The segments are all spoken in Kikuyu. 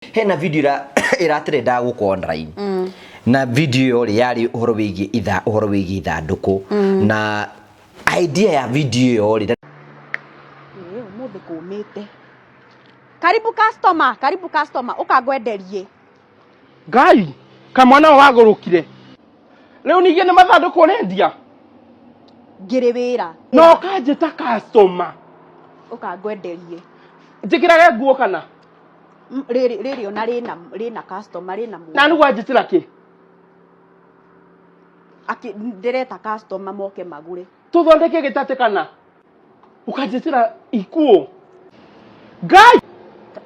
Hena video ĩratrenda gũkũ online, na video ĩyo rĩ yarĩ ũhoro wĩgiĩ itha ũhoro wĩgiĩ ithandũkũ, na idea ya video ĩyo rĩ Ĩĩ, ũmũthĩ kũmĩte. Karibu customer, karibu customer, ũkangwenderie. Ngai, kamwana ũyũ wagũrũkire rĩu ningĩ nĩ mathandũkũ ũrendia? Ngĩrĩ wĩra. Na ũkanjĩta customer. Ũkangwenderie. Njĩkĩrage nguo kana? Rĩrĩ rĩrĩ ona rĩna customer, rĩna mũndũ. Na nĩguo wanjĩtĩra kĩ? Akĩ ndĩreta customer moke magũre. Tũthondeke gĩtatĩ kana ũkanjĩtĩra ikuũ? Ngai!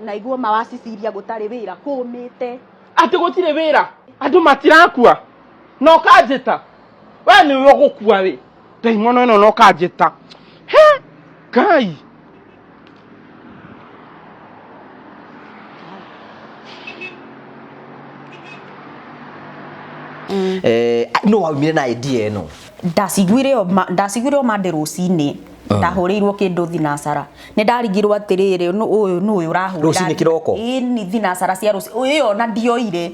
Na iguo ma wa Cecilia, gũtarĩ wĩra, kũmĩte. Atĩ gũtirĩ wĩra, andũ matirakua, na ũkanjĩta? We nĩwe ũgũkua wĩ ndaimono ĩno, na ũkanjĩta he Ngai. No waumire na idea ĩno? Ndaciguire o mande rũcinĩ, ndahũrĩirwo kĩndũ thinacara, nĩ ndarigirwo atĩrĩrĩ, nũ ũyũ, nũ ũyũ ũrahũrĩra? Rũcinĩ kĩroko? Ĩĩ, thinacara cia rũcinĩ ĩyo, na ndioire,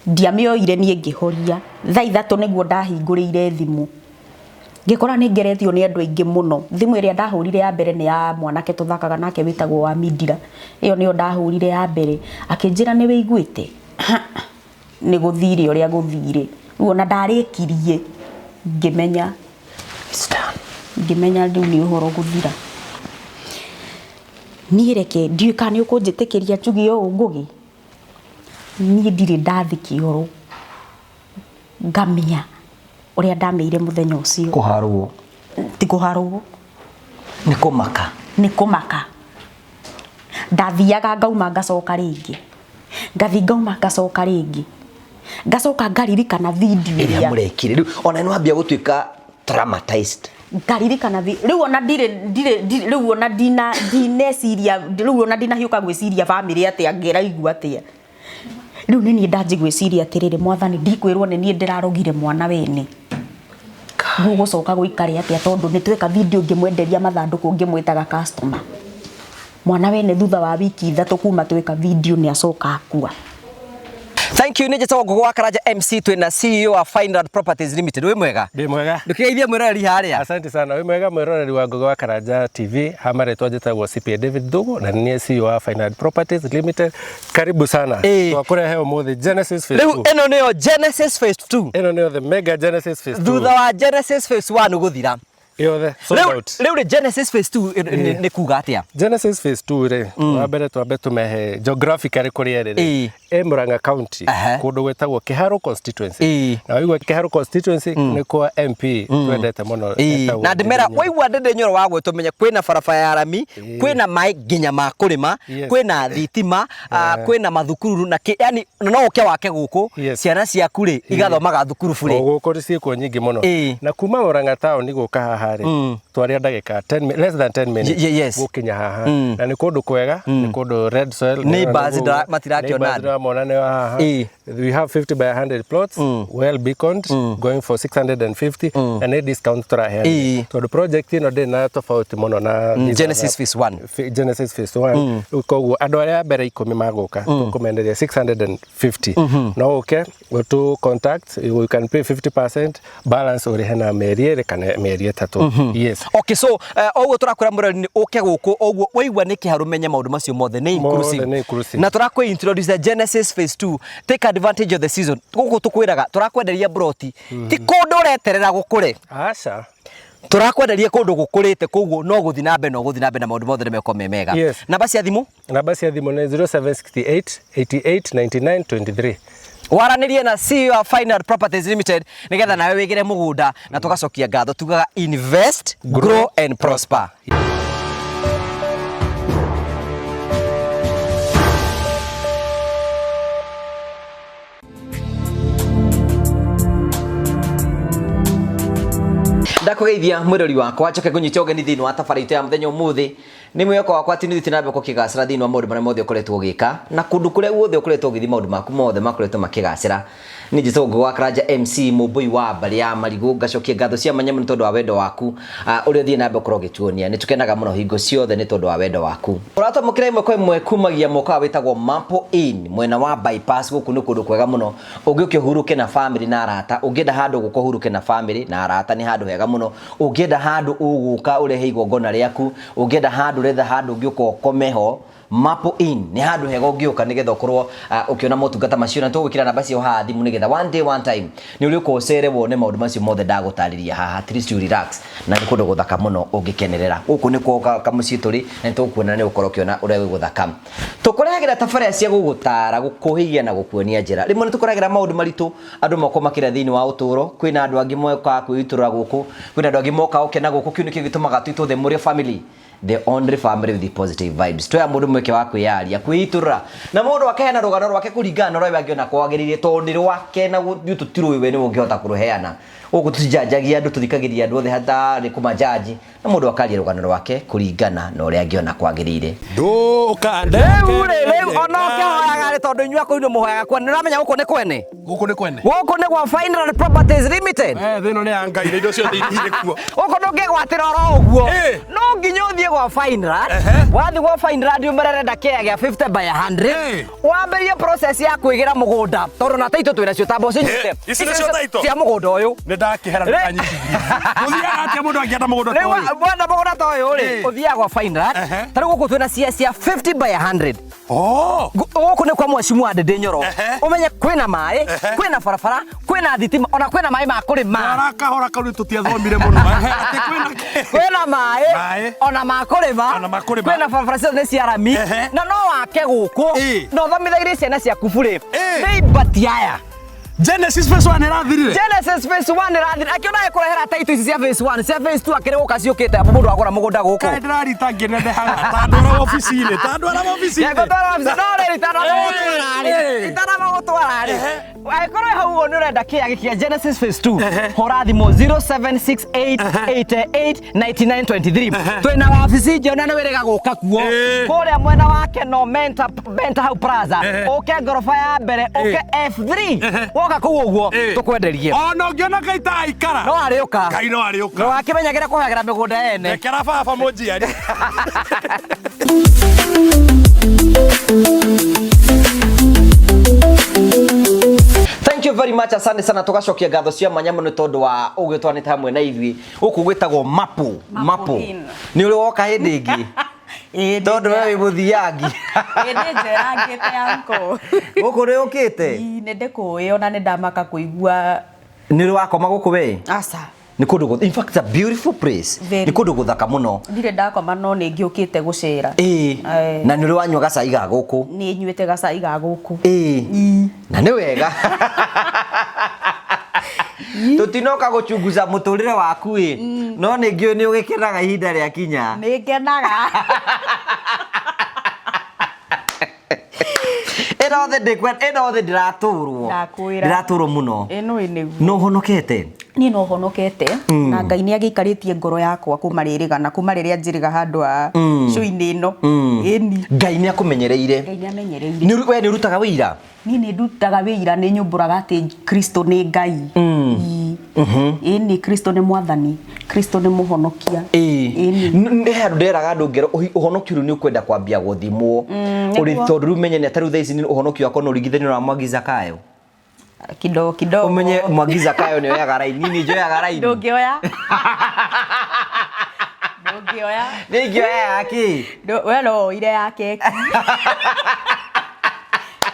ndiamĩoire niĩ, ngĩhoria thaa 3 nĩguo ndahingũrĩire thimũ, ngĩkora nĩ ngeretio nĩ andũ aingĩ mũno. Thimũ ĩrĩa ndahũrire ya mbere nĩ ya mwanake tũthakaga nake wĩtagwo wa Mindira. Ĩyo nĩyo ndahũrire ya mbere, akĩnjĩra nĩ wĩiguĩte nĩ gũthire ũrĩa gũthire. Rĩu ona ndarĩkirie ngĩmenya It's done. Ngĩmenya rĩu nĩ ũhoro gũthira. Niĩ reke ndiũĩ kana nĩ ũkũnjĩtĩkĩria njuge ũũ, Ngũgĩ, niĩ ndirĩ ndathi kĩoro ngamia ũrĩa ndamĩire mũthenya ũcio. Kũharwo? Ti kũharwo. Nĩ kũmaka. Nĩ kũmaka. Ndathiaga ngauma, ngacoka rĩngĩ, ngathi ngauma, ngacoka rĩngĩ, ngacoka ngaririkana video ĩrĩa ĩrĩa mũrekire. Rĩu ona nĩ wambia gũtuĩka traumatized. Ngaririkana rĩu ona ndirĩ rĩu ona ndineciria, rĩu ona ndinahiũka gwĩciria bamĩrĩ atĩa, ngĩraigua atĩa. Rĩu nĩ niĩ ndanji gwĩciria atĩrĩrĩ, Mwathani, ndikwĩrwo nĩ niĩ ndĩrarogire mwana wene, gũgũcoka gũikare atĩa? Tondũ nĩ tweka video ngĩmwenderia mathandũkũ, ngĩmwĩtaga customer, mwana wene thutha wa wiki 3 kuma tweka video nĩ acoka akua. Thank you. Nĩ njĩtagwo Ngũgũ wa Karanja MC, twĩna CEO wa Fineland Properties Limited. Wĩ mwega? Ndĩ mwega. Ndũkĩgeithie mwĩroreri harĩa. Asante sana. Wĩ mwega mwĩroreri wa Ngũgĩ wa Karanja TV. Ha marĩtwa njĩtagwo CPA David Thugu na nĩ niĩ CEO wa Fineland Properties Limited. Karibu sana. Twakũrehe ũmũthĩ Genesis Phase Rĩu 2. ĩno nĩyo Genesis Phase 2. Ĩno nĩyo the mega Genesis Phase 2. Thutha wa Genesis Phase 1 gũthira. Yothe sold Rĩu out. rĩu rĩ Genesis Phase 2 nĩ kuga atĩa? Genesis Phase 2 rĩ, wa mbere twambe tũmehe geographically kũrĩa ĩrĩ rĩ. Ĩ Murang'a County, kũndũ gwĩtagwo Kiharu constituency. Na waigua Kiharu constituency, nĩ kwa MP twendete mũno etagwo Na ndĩmera Ndindi Nyoro. waigua Ndindi Nyoro wa gwĩtwo, menye kwĩna barabara ya rami, kwĩna maĩ nginya ma kũrĩma, kwĩna thitima, kwĩna mathukuru na kĩ, yani na no ũke wake gũkũ, ciana ciaku rĩ igathomaga thukuru O burĩ. gũkũ nĩ ciĩkuo nyingĩ mũno. Na kuma Murang'a town gũka haha rĩ, twaria ndagĩka 10 less than 10 minutes gũkinya haha. Na nĩ kũndũ kwega, nĩ kũndũ red soil. Neighbors nĩguo. matirakĩona Neighbors andũ. ndĩramona nĩo haha. We have 50 by 100 plots, well beaconed, going for 650, na nĩ discount tũraheana tondũ project ĩno ndĩrĩ na tofauti mũno na these Genesis other Phase 1. Genesis Phase 1. Rĩu koguo andũ arĩa a mbere 10 magũka, tũkũmenderia 650. No ũke ũtũ contact, you can pay 50%, balance ũrĩhe na mĩeri 2 kana mĩeri 3. Yes. Okay, so oguo tũrakwĩra mũrori nĩ ũke gũkũ, oguo waigua nĩ kĩharu, menye maũndũ macio mothe nĩ inclusive. Mothe nĩ inclusive. Na tũrakwĩ introduce the Genesis Phase 2. Take advantage of the season. Gũkũ tũkwĩraga tũrakwenderia broti, ti kũndũ ũreterera gũkũre. Aca. Tũrakwenderia kũndũ gũkũrĩte, koguo no gũthiĩ na mbere, no gũthiĩ na mbere, na maũndũ mothe nĩ mekorwo me mega. Namba cia thimũ? Namba cia thimũ nĩ 0768 88 99 23. Waranĩrie na CEO wa Final Properties Limited nĩgetha nawe wĩgĩre mũgũnda, na tũgacokia ngatho tugaga invest, grow and prosper. Ndakũ Ndakũgeithia mwĩrori wakwa, njoke ngũnyite ũgeni thĩinĩ wa tabarĩra itũ ya mũthenya ũmũthĩ. Nĩ mwĩhoko wakwa atĩ nĩ ũthiĩte na mbere gũkĩgacĩra thĩinĩ wa maũndũ marĩa mothe ũkoretwo ũgĩka, na kũndũ kũrĩa guothe ũkoretwo ũgĩthiĩ maũndũ maku mothe makoretwo makĩgacĩra. Niĩ njĩtagwo Ngũgĩ wa Karanja MC Mũmbũi wa mbarĩ ya Marigũ, ngacokia ngatho cia mwanya mũno nĩ tondũ wa wendo waku ũrĩa ũthiĩ na mbere gũkorwo ũgĩtuonia. Nĩ tũkenaga mũno hingo ciothe nĩ tondũ wa wendo waku. Ũratwamũkĩra ĩmwe kwa ĩmwe kumagia mũkawa wĩtagwo Maple Inn mwena wa Bypass. Gũkũ nĩ kũndũ kwega mũno ũngĩũke ũhurũke na famĩlĩ na arata. Ũngĩenda handũ ũgũka ũhurũke na famĩlĩ na arata nĩ handũ hega mũno. Ũngĩenda handũ ũgũka ũrehe igongona rĩaku, ũngĩenda handũ ũretha handũ ũngĩũka ũkome ho, Maple Inn nĩ handũ hega ũngĩũka nĩgetha ũkorwo ũkĩona motungata macio, na tũgwĩkĩra namba ciao haha thimũ nĩgetha one day one time nĩ ũrĩũka ũcere wone maũndũ macio mothe ndagũtarĩria haha, at least you relax, na nĩ kũndũ gũthaka mũno ũngĩkenerera. Gũkũ nĩkuo kamũciĩ tũrĩ na nĩ tũgũkuona nĩ ũgũkorwo ũkĩona ũrĩa gwĩ gũthaka. Tũkũrehagĩra tabarĩra cia gũgũtara, gũkũhĩgia na gũkuonia njĩra. Rĩmwe nĩ tũkũrehagĩra maũndũ maritũ andũ moka makĩria thĩinĩ wa ũtũũro. Kwĩna andũ angĩ mokaga kwĩitũrũra gũkũ, kwĩna andũ angĩ mokaga gũkena gũkũ. Kĩu nĩkĩo gĩtũmaga twĩtwo The Mũrĩo Family, the only family with positive vibes. Twea mũndũ mweke wa kwĩyaria, kwĩitũrũra, na mũndũ akaheana rũgano rwake kũringana na ũrĩa we angĩona kwagĩrĩire, tondũ nĩ rwake na ithuĩ tũtirũĩ we nĩwe ũngĩhota kũrũheana. Gũkũ tũtijanjagia andũ, tũthikagĩrĩria andũ othe hatarĩ kũmajanji, na mũndũ akaria rũgano rwake kũringana na ũrĩa angĩona kwagĩrĩire. Rĩu rĩ, rĩu ona ũkĩhoyaga rĩ, tondũ inyuĩ akũrũ mũhoyaga kwene, nĩ ũramenya gũkũ nĩ kwene? Gũkũ nĩ kwene. Gũkũ nĩ gwa Fineland Properties Limited. Eh, thĩ ĩno nĩ ya Ngai na indo ciothe irĩ kuo. Gũkũ ndũngĩgwatĩra oro ũguo. Eh. No nginya ũthiĩ gwa Fineland. Wathiĩ gwa Fineland ũmere ũrenda kĩea gĩa 50 by 100. Eh. Wambĩrĩrie process ya kwĩgĩra mũgũnda tondũ na taitũ twĩna cio tamba ũcinyite. Eh, ici nĩcio title? Cia mũgũnda ũyũ. Nĩ ndakĩhera ndũkanyitithie. Gũthiaga atĩa mũndũ angĩenda mũgũnda ta Rĩu ũyũ? wenda mũgũnda ta ũyũ rĩ, Eh. ũthiaga gwa Fineland. Ehe. Ta rĩu gũkũ twĩna cia cia 50 by 100. Oh! Gũkũ nĩ kwa mheshimiwa Ndindi Nyoro. Ehe. Ũmenye kwĩna maĩ, Ehe. kwĩna barabara, kwĩna thitima, ona kwĩna maĩ ma kũrĩma. Twara kahora kau nĩ tũtiathomire mũno. Ehe, atĩ kwĩna kĩ? Kwĩna maĩ, Maĩ. ona ma kũrĩma, Ona ma kũrĩma. kwĩna barabara ciothe nĩ cia rami, Ehe. na no wake gũkũ, Ĩ. na ũthomithagĩrie ciana ciaku burĩ. Ĩ. Nĩ ibati aya. Genesis phase 1 ĩrathirire. Genesis phase 1 ĩrathira. Akĩona agĩkũrehera title ici cia phase 1, cia phase 2 akĩrĩ gũka ciũkĩte apo mũndũ agũra mũgũnda gũkũ. Kaĩ ndĩrarita ngĩnenehaga. Ta ndwara obici-inĩ. Ta ndwara obici-inĩ. Ngũtwara obici. No rĩrĩ itanamagũtwara rĩ. Itanamagũtwara rĩ. Angĩkorwo hau ũguo nĩ ũrenda kĩea gĩkĩ kĩa Genesis phase 2, hũra thimũ 0768889923. Twĩna wabici njega na nĩ wĩrĩga gũka kuo. Ĩĩ. Kũrĩa mwena wa Keno Menta hau Plaza. Ũke ngoroba ya mbere, ũke F3. Woka kũu ũguo Ĩĩ. tũkwenderie. Ona ũngĩona Ngai ta aikara. No arĩũka. Ngai no arĩũka. No akĩmenyagĩra kũhoyagĩra mĩgũnda ene. Rekera baba mũnjiari. Thank you very much, asante sana, tugacokia ngatho cia mwanya mũno tondũ wa ũgĩtwanĩte hamwe na ithuĩ gũkũ gwĩtagwo Maple Maple Inn. Nĩ ũrĩ woka hĩndĩ ĩngĩ? Ĩĩ, Tondũ we wĩ mũthiangi. Ĩĩ, nĩ njerangĩte uncle. Gũkũ nĩ ũkĩte? Ĩĩ, nĩ ndĩkũĩ ona nĩ ndamaka kũigua. Nĩ ũrĩ wakoma gũkũ we? Aca. Nĩ kũndũ in fact it's a beautiful place. Very. Nĩ kũndũ gũthaka mũno. Ndirĩ ndakoma no nĩ ngĩũkĩte gũcera. Ĩĩ. Ĩĩ. Na nĩ ũrĩ wanyua gacai ga gũkũ? Nĩ nyuĩte gacai ga gũkũ. Ĩĩ. Na nĩ wega. Tũtinoka gũchunguza mũtũrĩre waku ĩ, no nĩ ngĩũĩ nĩ ũgĩkenaga ihinda rĩa kinya. Nĩ ngenaga. Ĩno thĩ ĩno thĩ ndĩratũrwo. Ndakwĩra. Ndĩratũrwo mũno. Ĩno ĩ nĩguo. No ũhonokete? Niĩ no honokete na Ngai nĩ agĩikarĩtie ngoro yakwa kuma rĩrĩga na kuma rĩrĩa njĩrĩga handũ ha show-inĩ ĩno. Ĩni. Ngai nĩ akũmenyereire. Ngai nĩ amenyereire. We nĩ ũrutaga wĩira? Niĩ nĩ ndutaga wĩira, nĩ nyumbũraga atĩ Kristo nĩ Ngai. Ĩni, Kristo nĩ mwathani, Kristo nĩ mũhonokia. Ĩĩ. Ĩni. Nĩ handũ nderaga andũ ngero ũhonokio rĩu nĩ ũkwenda kwambia gũthimwo. Ũrĩ Nĩguo. tondũ rĩu menye nĩ ta rĩu thaa ici nĩ ũhonokio wakwa no ũringithanio na Mwangi Zakayo. Kidogo kidogo. Ũmenye Mwangi Zakayo nĩ oyaga raini, niĩ njoyaga raini. Ndũngĩoya. Ndũngĩoya. Nĩ ingĩoya ya kĩ? We no woire ya keki.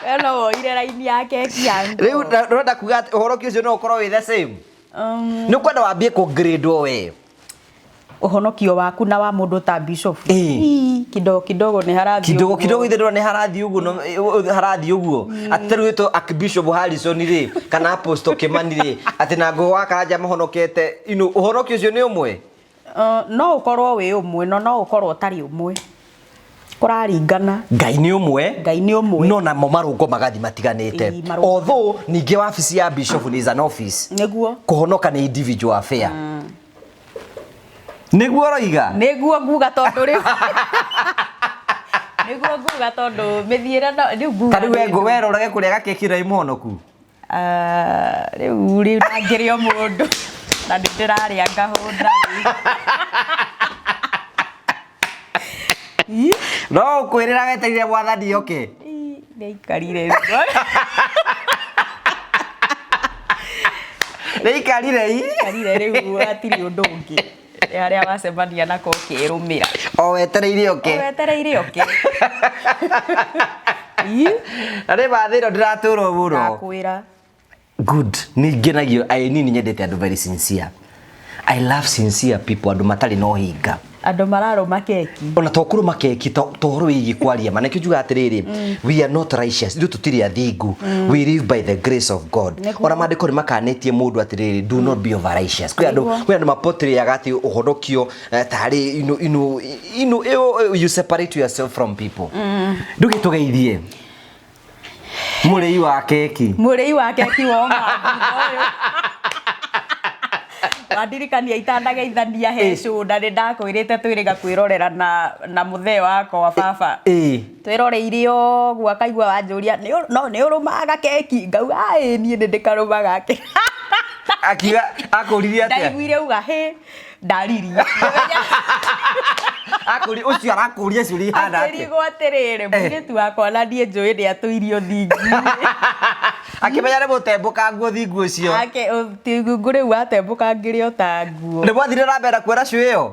We no woire raini ya keki ya Rĩu ndĩrenda kuga atĩ ũhonokio ũcio no ũkorwo wĩ the same. Nĩ ũkwenda wambie kũ-grade-wo we. Ũhonokio waku na wa mũndũ ta bishop. Ĩĩ. Ii, kidogo kidogo nĩ harathiĩ Kidogo ũguo. kidogo ithe ndĩrona nĩ harathiĩ ũguo no harathiĩ ũguo. Atĩ ta rĩu wĩtwo Archbishop Harrison rĩ, kana Apostle Kimani rĩ, atĩ na Ngũgĩ wa Karanja mahonokete, ũhonokio ũcio nĩ ũmwe? No ũkorwo wĩ ũmwe no no ũkorwo ũtarĩ ũmwe. Kũraringana. Ngai nĩ ũmwe. Ngai nĩ ũmwe. No namo marũngo magathiĩ matiganĩte. Ĩĩ, marũngo. Although ningĩ wabici ya bishop is an office. Nĩguo. Kũhonoka nĩ individual affair. Nĩguo ũroiga? Nĩguo nguga tondũ rĩu nĩguo nguga tondũ mĩthiĩre no rĩu nguga. Ta rĩu we werorage kũrĩa gakeki na mũhonoku? Ah, rĩu rĩu ndangĩrĩ o mũndũ na nĩ ndĩrarĩa ngahũna rĩu. No ũkwĩrĩra wetereire mwathani oke. Ii, nĩaikarire. Nĩaikarire ii. Aikarire rĩu hatirĩ ũndũ ũngĩ. Nĩ harĩa wacemania nako ũkĩrũmĩra. O wetereire oke. O wetereire oke. Ii. Na nĩ ma thĩ ĩno ndĩratũrwo mũno. Ndakwĩra. Good. Nĩ ngenagio. Ai niĩ nĩ nyendete andũ very sincere. I love sincere people, andũ matarĩ na ũhinga. Andũ mararũma keki. Ona to kũrũma keki, to ũhoro wĩgiĩ kwaria ma. Nĩkĩo njugaga atĩrĩrĩ, we are not righteous, ithuĩ tũtirĩ athingu. We live by the grace of God. Nĩguo. Ona maandĩko nĩ makanĩtie mũndũ atĩrĩrĩ, do not be over righteous. Kwĩ andũ, kwĩ andũ mapotĩrĩaga atĩ ũhonokio tarĩ, you separate yourself from people. Ndũgĩtũgeithie. Mũrĩi wa keki. Mũrĩi wa keki woma thutha ũyũ. Wandirikania itanageithania he show na nĩ ndakwĩrĩte twĩrĩga kwĩrorera na mũthee wakwa baba. Twĩroreire ũguo akaigua wanjũria, no nĩ ũrũmaga keki? Ngauga ĩĩ niĩ nĩ ndĩkarũmaga. Akiuga akũririe atĩa? Ndaiguire auga hĩ ndaririe. Akũri ũcio arakũria ciũria ihana atĩa? Akĩrigwo atĩrĩrĩ, mũirĩtu wakwa na niĩ njũĩ nĩ atũirie ũthingu. Akĩmenya nĩ mũtembũkangu ũthingu ũcio. Ake ũthingu rĩu watembũkangire o ta nguo. Nĩ mwathire na mbere na kuona cũ ĩyo?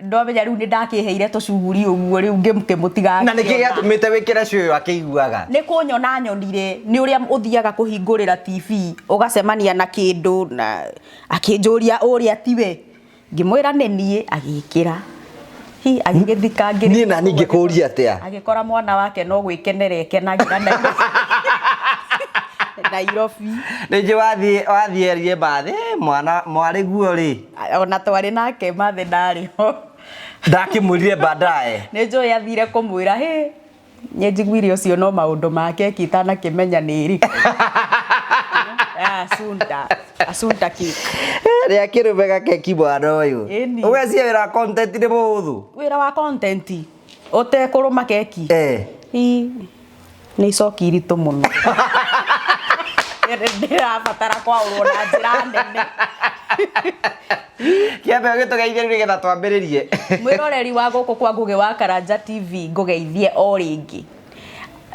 Ndwamenya rĩu nĩ ndakĩheire tũcuguri ũguo rĩu ngĩmũtiga Na nĩkĩ akĩona. gĩatũmĩte wĩkĩre cũ ĩyo akĩiguaga? Nĩ kũnyona nyonire nĩ ũrĩa ũthiaga kũhingũrĩra TV ũgacemania na kĩndũ na akĩnjũria ũrĩa tiwe. Ngĩmwĩra nĩ niĩ agĩkĩra. Hi agĩgĩthika ngĩrĩ. Niĩ na niĩ ngĩkũria atĩa? Agĩkora mwana wake no gwĩkenera ekenagĩra Nairobi. Nairobi. Rĩngĩ wathiĩ erire mbathi, mwana mwarĩ guo rĩ. Ona twarĩ nake mathe ndarĩ ho. Ndakĩmwĩrire baadaye. Nĩ njũĩ athire kũmwĩra hĩ nĩ njiguire ũcio no maũndũ make itanakĩmenya nĩ ĩrĩkũ. Assunta, Assunta cake. Rĩa kĩrũme gakeki mwana ũyũ. Ĩni. Ũgeciria wĩra wa content nĩ mũhũthũ? Wĩra wa content ũtekũrũma keki. Nĩ icoki iritũ mũno. Ndĩrabatara kwaũrwo na njĩra nene. Kĩambe ũgĩtũgeithie rĩu nĩgetha twambĩrĩrie. Mwĩroreri wa gũkũ kwa Ngũgĩ wa Karanja TV ngũgeithie o rĩngĩ.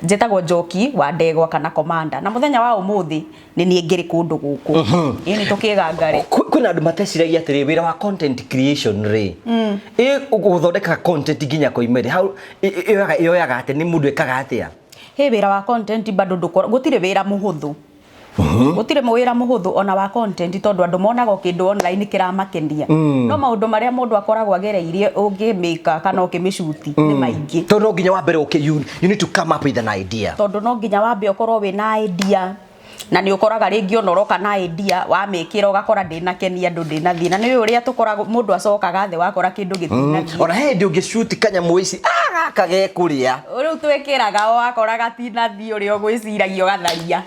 Njĩtagwo Njoki wa Ndegwa kana Commander na mũthenya wa ũmũthĩ nĩ niĩ ngĩrĩ kũndũ gũkũ. Ĩĩ nĩ tũkĩgangare. Kwĩna andũ mateciragia atĩrĩ wĩra wa content creation rĩ. Ĩ gũthondeka content nginya koime rĩ, how yoyaga atĩ nĩ mũndũ ekaga atĩa? Hĩ wĩra wa content bado ndũkoragwo gũtirĩ wĩra mũhũthũ. Gũtirĩ wĩra mũhũthũ ona wa content tondũ andũ monaga o kĩndũ online kĩramakenia. No maũndũ marĩa mũndũ akoragwo agereirie ũngĩmĩka kana ũkĩmĩcuti nĩ maingĩ. Tondũ no nginya wambere ũke, you need to come up with an idea. Tondũ no nginya wambe ũkorwo wĩna idea. Na nĩ ũkoraga rĩngĩ ona ũroka na idea wamĩkĩra ũgakora ndĩnakenia andũ ndĩnathiĩ. Na nĩ ũrĩa tũkoragwo mũndũ acokaga thĩ wakora kĩndũ gĩtinathiĩ. Ona he hĩndĩ ũngĩcuti kanyamũ ici, gaka gekũrĩa. Rĩu twĩkĩraga o wakora gatinathiĩ ũrĩa ũgwĩciragia ũgatharia.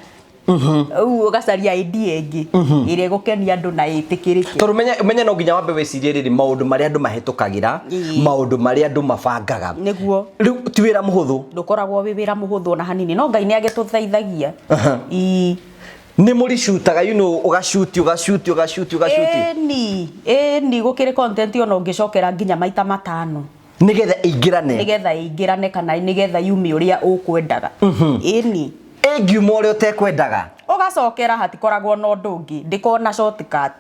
Rĩu ũgacaria idea ĩngĩ ĩrĩa ĩgũkenia andũ na ĩtĩkĩrĩke. Tondũ menye no nginya wambe wĩcirie rĩrĩ maũndũ marĩa andũ mahĩtũkagĩra, maũndũ marĩa andũ mabangaga. Nĩguo. Rĩu ti wĩra mũhũthũ. Ndũkoragwo wĩ wĩra mũhũthũ ona hanini, no Ngai nĩ agĩtũteithagia. Nĩ mũricutaga, you know, ũgacuti, ũgacuti, ũgacuti, ũgacuti. Ĩni, ĩni gũkĩrĩ content ona ũngĩcokera nginya maita matano. Nĩgetha ĩingĩrane. Nĩgetha ĩingĩrane kana nĩgetha yume ũrĩa ũkwendaga. Ĩni. Ĩngiuma ũrĩa ũtekwendaga. Ũgacokera hatikoragwo na ũndũ ũngĩ, ndĩkoragwo na shortcut.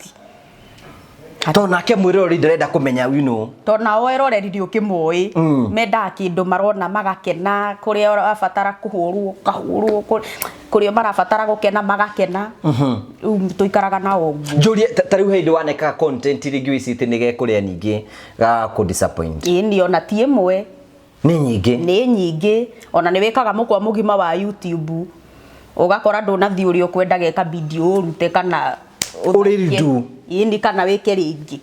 Tondũ nake mwĩroreri ndarenda kũmenya, you know. Tondũ nao eroreri nĩ ũkĩmoĩ. Mendaga kĩndũ marona magakena, kũrĩa ũrabatara kũhũrwo ũkahũrwo, kũrĩa marabatara gũkena magakena. Rĩu tũikaraga nao ũguo. Njũrie, ta rĩu hĩndĩ wanekaga content rĩngĩ wĩcirĩtie nĩ gekũrĩa ningĩ gagakũ disappoint. Ĩni ona ti ĩmwe. Nĩ nyingĩ. Nĩ nyingĩ. Ona nĩ wĩkaga mũkwa mũgima wa YouTube. Ũgakora ndũnathiĩ ũrĩa ũkwendaga ĩka video ũrute kana Ũrĩ redo. Ĩni kana wĩke rĩngĩ.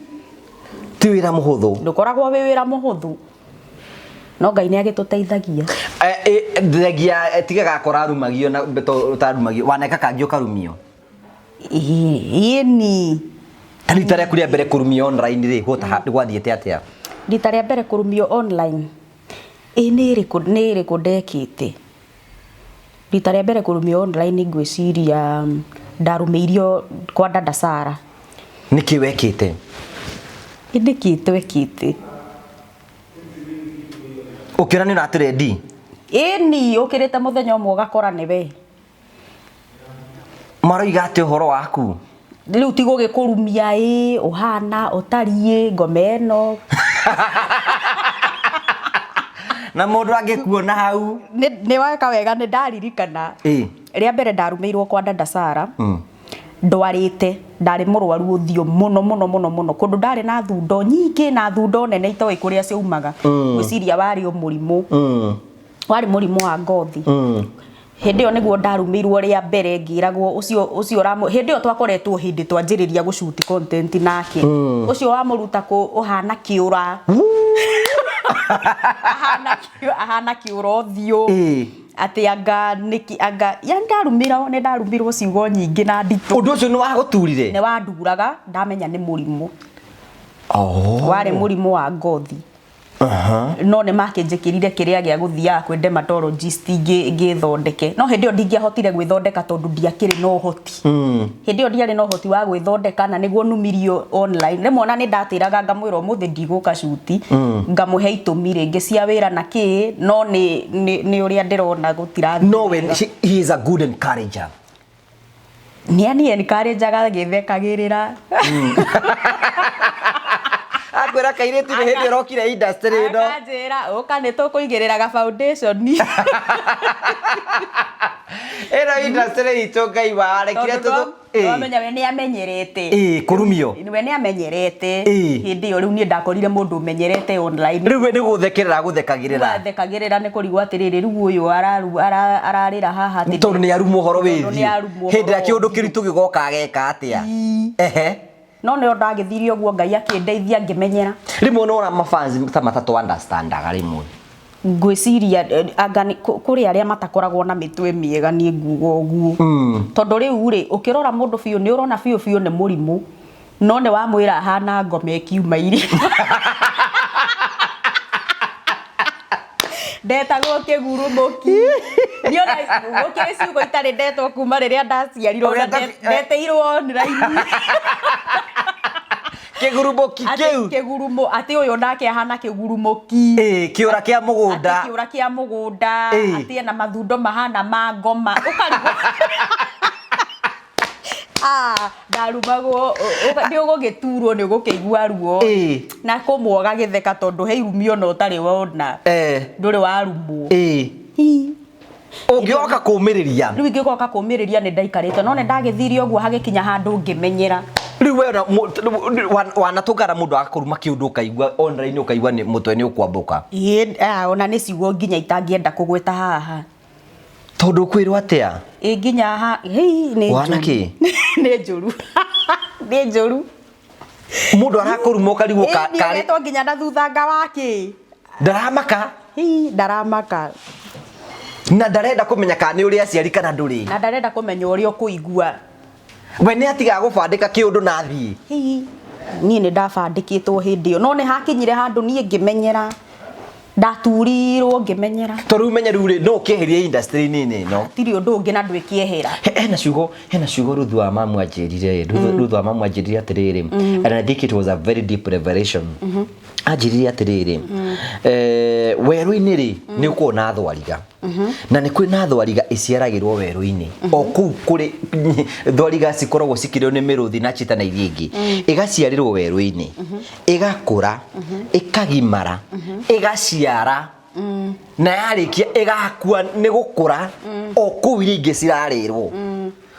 Ti wĩra mũhũthũ. Ndũkoragwo wĩ wĩra mũhũthũ. No Ngai nĩ agĩtũteithagia. Thengia tiga gakora arumagio na ũtarumagio. Waneka kangĩ ũkarumio. Ĩni. Ta rita rĩaku rĩa mbere kũrumio online rĩ, gwathiĩte atĩa? Rita rĩa mbere kũrumio online, ĩ nĩ ĩrĩkũ, nĩ ĩrĩkũ ndekĩte? Rita rĩa mbere kũrumio online ngwĩciria ndarũmĩirio kwa dada Sarah. Nĩkĩ wekĩte? Ĩ nĩkĩ twekĩte? Ũkĩona nĩ ũratũrendi? Ĩni, ũkĩrĩte mũthenya ũmwe ũgakora nĩwe. Maroiga atĩ ũhoro waku? Rĩu ti gũgĩkũrumia ĩ, ũhana, ũtariĩ, ngoma ĩno. Na mũndũ angĩkuona hau. Nĩ weka wega nĩ ndaririkana. Rĩa mbere ndarumĩirwo kwa dada Sarah. Ndwarĩte, ndarĩ mũrwaru ũthiũ mũno mũno mũno mũno, kũndũ ndarĩ na thundo nyingĩ na thundo nene itoĩ kũrĩa ciaumaga. Ngwĩciria warĩ o mũrimũ. Warĩ mũrimũ wa ngothi. Hĩndĩ ĩyo nĩguo ndarumĩirwo rĩa mbere ngĩragwo ũcio ũcio ũramũ hĩndĩ ĩyo twakoretwo hĩndĩ twanjĩrĩria gũ shoot content nake. Ũcio wamũruta kũ ũhana kĩũra. Ahana kĩũra ũthiũ. Atĩ anga nĩkĩ anga yani ndarumĩrwo nĩ ndarumirwo ciugo nyingĩ na nditũ. Ũndũ ũcio nĩ wagũturire? Nĩ wanduraga ndamenya nĩ mũrimũ. Warĩ mũrimũ wa ngothi. No nĩ makĩnjĩkĩrire kĩrĩa gĩa gũthiaga kwĩ dermatologist ngĩthondeke. No hĩndĩ ĩyo ndingĩahotire gwĩthondeka tondũ ndiakĩrĩ na ũhoti. Hĩndĩ ĩyo ndiarĩ na ũhoti wa gwĩthondeka na nĩguo numirio online. Rĩmwe ona nĩ ndatĩraga ngamwĩra ũmũthĩ ndigũka shoot, ngamũhe itũmi rĩngĩ cia wĩra na kĩ, no nĩ ũrĩa ndĩrona gũtirathiĩ. No we, he is a good encourager. Nĩ ani encourageaga agĩthekagĩrĩra. Akwĩra kairĩtu nĩ hĩndĩ ũrokire industry ĩno. Akanjĩra ũka nĩ tũkũigĩrĩra ga foundation. Ĩno industry itũ Ngai warekire tũthũ. Wamenya we nĩ amenyerete. Kũrumio. We nĩ amenyerete. Hĩndĩ ĩyo rĩu niĩ ndakorire mũndũ ũmenyerete online. Rĩu we nĩ gũthekerera agũthekagĩrĩra. Athekagĩrĩra nĩ kũrigwo atĩrĩrĩ rĩu ũyũ ararĩra haha atĩ tondũ nĩ arumwo ũhoro wĩthiũ. Hĩndĩ ĩrĩa kĩũndũ kĩritũ gĩgoka ageka atĩa? Ehe. No nĩ ndagĩthire ũguo Ngai akĩndeithia ngĩmenyera. Rĩmwe nĩ wona mafans ta matatũ understandaga rĩmwe. Ngwĩciria anga kũrĩ arĩa matakoragwo na mĩtwe mĩega niĩ nguga ũguo. Tondũ rĩu rĩ ũkĩrora mũndũ biũ nĩ ũrona biũ biũ nĩ mũrimũ no nĩ wamwĩra ahana ngoma ĩkiuma irima. Ndetagwo kĩgurumũki. Niĩ ona gũkĩrĩ ciugo itarĩ ndetwo kuma rĩrĩa ndaciarirwo na ndetĩirwo online. Kĩgurumũki kĩu. Kĩgurumo atĩ ũyũ nake ahana kĩgurumũki. Kĩũra kĩa mũgũnda. Atĩ kĩũra kĩa mũgũnda, atĩ ena mathundo mahana ma ngoma. Ũkarigwo. Ndarumagwo, nĩ ũgũgĩturwo nĩ ũgũkĩigua ruo. Na kũmwe ũgagĩtheka tondũ he irumi ona ũtarĩ wona. Ndũrĩ warumwo. Ũngĩoka kũmĩrĩria. Rĩu ingĩgoka kũmĩrĩria nĩ ndaikarĩte no nĩ ndagĩthire ũguo hagĩkinya handũ ngĩmenyera. Rĩu we wanatũngana mũndũ agakũruma kĩũndũ ũkaigua online ũkaigua nĩ mũtwe nĩ ũkwambũka. Ĩĩ, ona nĩ ciugo nginya itangĩenda kũgweta haha. Tondũ ũkwĩrwo atĩa? Ĩ nginya ha, hei, nĩ Ũhana njũru. kĩ? Nĩ njũru. Nĩ njũru. Mũndũ arakũruma ũkarigwo Ĩ, niĩ ũgetwo nginya na thutha nga wa kĩ? Ndaramaka. Hii, ndaramaka. Na ndarenda kũmenya kana nĩ ũrĩ aciari kana ndũrĩ. Na ndarenda kũmenya ũrĩa ũkũigua. We nĩ atigaga gũbandĩka kĩũndũ na athiĩ. Hii, niĩ nĩ ndabandĩkĩtwo hĩndĩ ĩyo. No nĩ hakinyire handũ niĩ ngĩmenyera. Ndaturirwo ngĩmenyera. Tondũ rĩu menye rĩu rĩ, no ũkĩeherie industry-inĩ ĩno. Hatirĩ ũndũ ũngĩ na ndwĩkĩehera. Hena ciugo Ruthu wa mamu anjĩrire, Ruthu wa mamu anjĩrire atĩrĩrĩ, and I think it was a very deep revelation. Anjĩrire atĩrĩrĩ, werũ-inĩ rĩ, nĩ ũkuona thwariga. Na nĩ kwĩ na thwariga iciaragĩrwo werũ-inĩ. O kũu kũrĩ thwariga cikoragwo cikĩrĩo nĩ mĩrũthi na chita na iria ingĩ. Ĩgaciarĩrwo werũ-inĩ. Ĩgakũra, ĩkagimara, ĩgaciara. Na yarĩkia ĩgakua nĩ gũkũra o kũu iria ingĩ cirarĩrwo.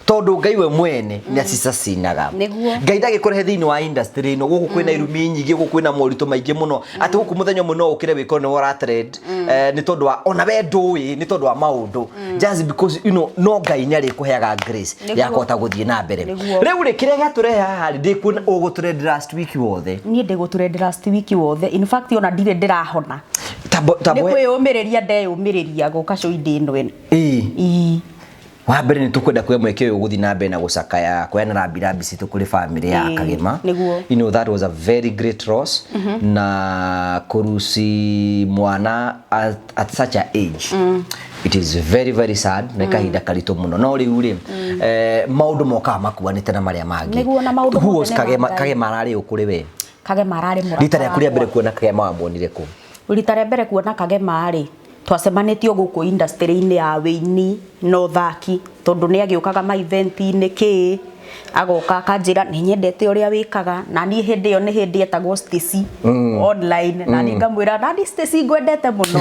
Tondũ Ngai we mwene nĩ acicacinaga. Nĩguo. Ngai ndagĩkũrehe thĩinĩ wa industry ĩno, gũkũ kwĩna irumi nyingĩ, gũkũ kwĩna moritũ maingĩ mũno. Atĩ gũkũ mũthenya ũmwe no ũkĩre wĩkore nĩwe ũra trend, nĩ tondũ wa ona we ndũĩ, nĩ tondũ wa maũndũ. Just because you know, no Ngai nĩ arĩkũheaga grace ya Nĩguo. kũhota gũthiĩ na mbere. Nĩguo. Rĩu rĩ, kĩrĩa gĩatũrehe haha rĩ, ndĩkuona ũgũtrend last week wothe. Niĩ ndĩgũtrend last week wothe. In fact ona ndirĩ ndĩrahona. Tambo, Nĩ tambo. kwĩyũmĩrĩria ndeyũmĩrĩria gũka show-inĩ ĩno ĩno. Ĩĩ. Ĩĩ. Wa mbere nĩ tũkwenda kuoya mweke ũyũ gũthiĩ na mbere na gũcakaya kũheana rambirambi citũ kũrĩ bamĩrĩ ya Kagema. Nĩguo. You know that was a very great loss na kũruci mwana at such a age, it is very very sad, nĩ kahinda karitũ mũno. No rĩu rĩ, maũndũ mokaga makuanĩte na marĩa mangĩ. Nĩguo, na maũndũ Who mothe was nĩ ma Kagema? Ngai. Kagema ararĩ ũ kũrĩ we? Kagema ararĩ mũrata Rita rĩaku rĩa mbere wakwa. kuona Kagema wamuonire kũ? Rita rĩa mbere kuona Kagema rĩ, twacemanĩtio gũkũ industry-inĩ ya wĩini na ũthaki, tondũ nĩ agĩũkaga ma event-inĩ kĩ, agoka akanjĩra nĩ nyendete ũrĩa wĩkaga, na niĩ hĩndĩ ĩyo nĩ hĩndĩ etagwo Stacy online, na niĩ ngamwĩra nani Stacy ngwendete mũno.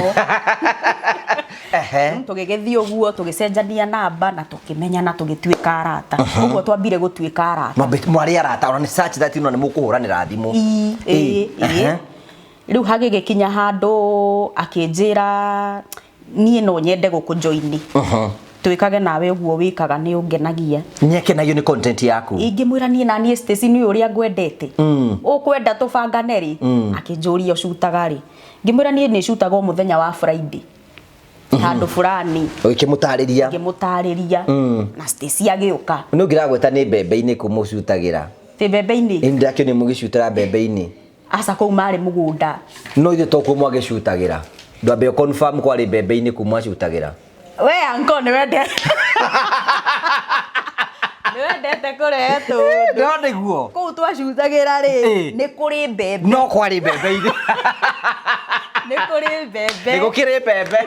Tũgĩgĩthiĩ ũguo tũgĩcenjania namba na tũkĩmenyana, tũgĩtuĩka arata. Ũguo twambire gũtuĩka arata. Mwarĩ arata ona nĩ such that you know nĩ mũkũhũranĩra thimũ? Ii, ĩ, ĩ. Rĩu hagĩgĩkinya handũ akĩnjĩra niĩ no nyende gũkũjoini, twĩkage nawe ũguo wĩkaga, nĩ ũngenagia. Nĩakenagio nĩ content yaku. Ingĩmwĩra niĩ na niĩ Stacy nĩ ũrĩa ngwendete, ũkwenda tũbangane rĩ? Akĩnjũria ũcutaga rĩ? Ngĩmwĩra niĩ nĩ cutaga o mũthenya wa Friday handũ fulani. Ũgĩkĩmũtarĩria. Ngĩmũtarĩria na Stacy agĩũka. Nĩ ũngĩragweta nĩ mbembe-inĩ kũ mũcutagĩra? Tĩ mbembe-inĩ. Ĩ, ndĩrakĩonire mũgĩcutĩra mbembe-inĩ. Aca, kũu marĩ mũgũnda. No ithuĩ to kuo mwagĩcutagĩra? Ndwambe confirm kwarĩ mbembe-inĩ kũ mwacutagĩra. We anko nĩ wendete kũrehe tũndũ. No nĩguo. Kũu twacutagĩra rĩ, nĩ kũrĩ mbembe. No kwarĩ mbembe-inĩ. Nĩ kũrĩ mbembe. Nĩ gũkĩrĩ mbembe.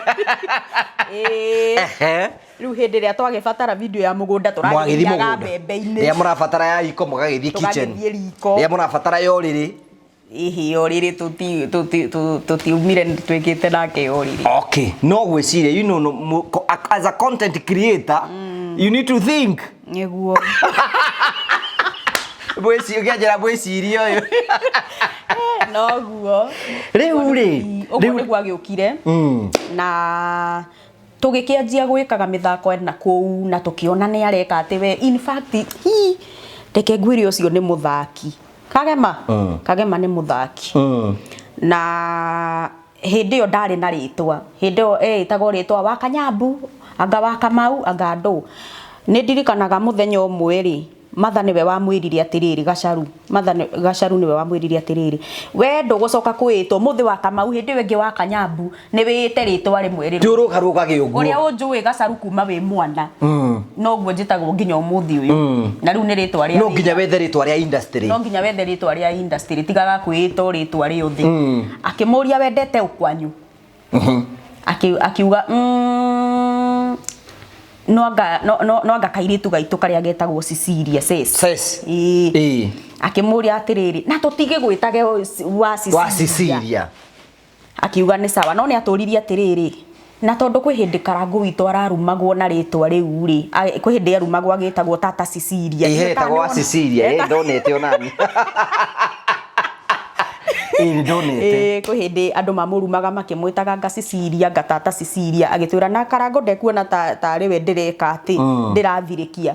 Ĩĩ. Rĩu hĩndĩ ĩrĩa twagĩbatara video ya mũgũnda, Mwagĩthiĩ tũragĩthiaga mũgũnda. mbembe-inĩ. Rĩrĩa mũrabatara ya riko mũgagĩthiĩ kitchen. Tũgagĩthiĩ riko. Rĩrĩa mũrabatara ya ũrĩrĩ. Ĩhĩ, ũrĩrĩ tũtiumire twĩkĩte nake ũrĩrĩ. Okay, no gwĩciria, you know, no, as a content creator, you need to think. Nĩguo. Ũkĩanjĩra mwĩcirie ũyũ. Noguo. Rĩu rĩ, ũguo rĩu nĩguo agĩũkire na tũgĩkĩanjia gwĩkaga mĩthako na kũu, na tũkĩona nĩ areka atĩ we, in fact, hi, reke ngwĩre, ũcio nĩ mũthaki Kagema. Kagema nĩ mũthaki, na hĩndĩ ĩyo ndarĩ na rĩtwa. Hĩndĩ ĩyo ĩtagwo rĩtwa wa Kanyambu, anga wa Kamau, anga ndũ. Nĩ ndirikanaga mũthenya ũmwe rĩ, Matha nĩwe wamwĩrire atĩrĩrĩ, Gacaru, Matha Gacaru nĩwe wamwĩrire atĩrĩrĩ, we ndũgũcoka kwĩĩtwo mũthĩ wa Kamau, hĩndĩ ĩyo ĩngĩ wa Kanyambu, nĩ wĩĩte rĩtwa rĩmwe rĩrũ. Ti ũrũgarũgage ũguo. Ũrĩa ũnjũĩ Gacaru kuma wĩ mwana, noguo njĩtagwo nginya ũmũthĩ ũyũ, na rĩu nĩ rĩtwa rĩa No nginya wethe rĩtwa rĩa industry. No nginya wethe rĩtwa rĩa industry, tigaga kwĩĩta rĩtwa rĩothe. Akĩmũria wendete ũkwanyu. Akiuga no anga no anga kairĩtu gaitũ karĩa getagwo Cecilia Ses. Ses. Ĩĩ. Akĩmũria atĩrĩrĩ, na tũtige gwĩtage wa Wa Cecilia. Cecilia. Akiuga nĩ sawa, no nĩ atũririe atĩrĩrĩ, na tondũ kwĩ hĩndĩ Karangũ witũ ararumagwo na rĩtwa rĩu rĩ, kwĩ hĩndĩ arumagwo agĩtagwo tata Cecilia. Ĩĩ, hetagwo wa Cecilia. Ĩĩ, ndonete onani. Ĩĩ, nĩ ndonete. Ĩĩ, kwĩ hĩndĩ andũ mamũrumaga makĩmwĩtaga nga Cecilia, nga tata Cecilia. Agĩtwĩra na Karango ndekuona ta tarĩ we ndĩreka atĩ ndĩrathirĩkia.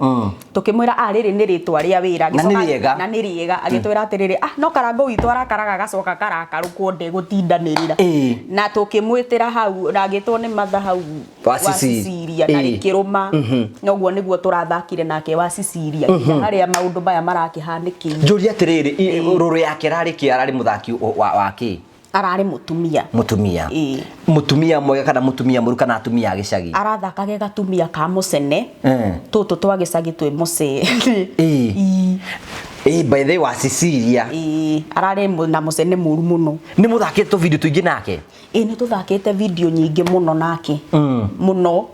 Tũkĩmwĩra a rĩrĩ nĩ rĩtwa rĩa wĩra. Na nĩ rĩega. Na nĩ rĩega. Agĩtwĩra atĩrĩrĩ, ah, no Karango witũ arakaraga agacoka karakarũkwo, ndegũtindanĩrĩra. Na tũkĩmwĩtĩra hau na agĩtwo nĩ Matha hau Wa Cecilia. Cecilia, na rĩkĩrũma. Noguo nĩguo tũrathakire nake wa Cecilia nginya harĩa maũndũ maya marakĩhanĩkĩire. Njũria atĩrĩrĩ, rũrũ yake ararĩ kĩ? Ararĩ mũthaki wa kĩ? Ararĩ mũtumia. Mũtumia. Ĩĩ. Mũtumia mwega kana mũtumia mũru kana atumia a gĩcagi? Arathakage gatumia ka mũcene. Tũtũ twa gĩcagi twĩ mũcene. Ĩĩ. Ĩĩ, by the way, wa Cecilia. Ĩĩ, ararĩ na mũcene mũru mũno. Nĩ mũthakĩte tũ video tũingĩ nake? Ĩĩ, nĩ tũthakĩte video nyingĩ mũno nake, mũno.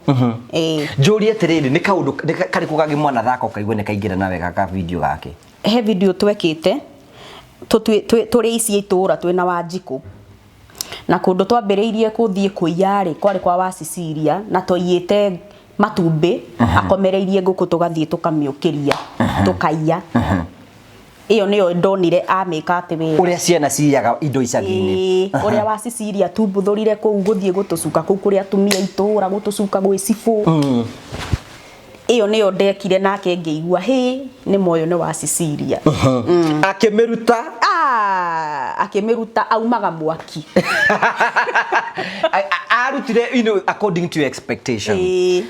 Ĩĩ. Njũrie atĩrĩrĩ, nĩ kaũndũ nĩ karĩkũ kangĩ mwanathaka ũkaigua nĩ kaingĩra na wega ka video gake? He video twekĩte tũrĩ ici itũra twĩna Wanjikũ, na kũndũ twambĩrĩirie kũthiĩ kũiya rĩ, kwarĩ kwa wa Cecilia, na twaiyĩte matumbĩ akomereirie ngũkũ, tũgathiĩ tũkamĩũkĩria tũkaiya. Ĩyo nĩyo ndonire amĩka atĩ we. Ũrĩa ciana ciiyaga indo icagi-inĩ. Ĩĩ, ũrĩa wa Cecilia tumbuthũrire kũu gũthiĩ gũtũcuka kũu kũrĩa atumia itũra gũtũcuka gwĩ cibũ. Ĩyo nĩyo ndekire nake ngĩigua hĩ nĩ moyo nĩ wa Cecilia. Akĩmĩruta. Ah, akĩmĩruta aumaga mwaki. Arutire according to your expectation. Ĩĩ.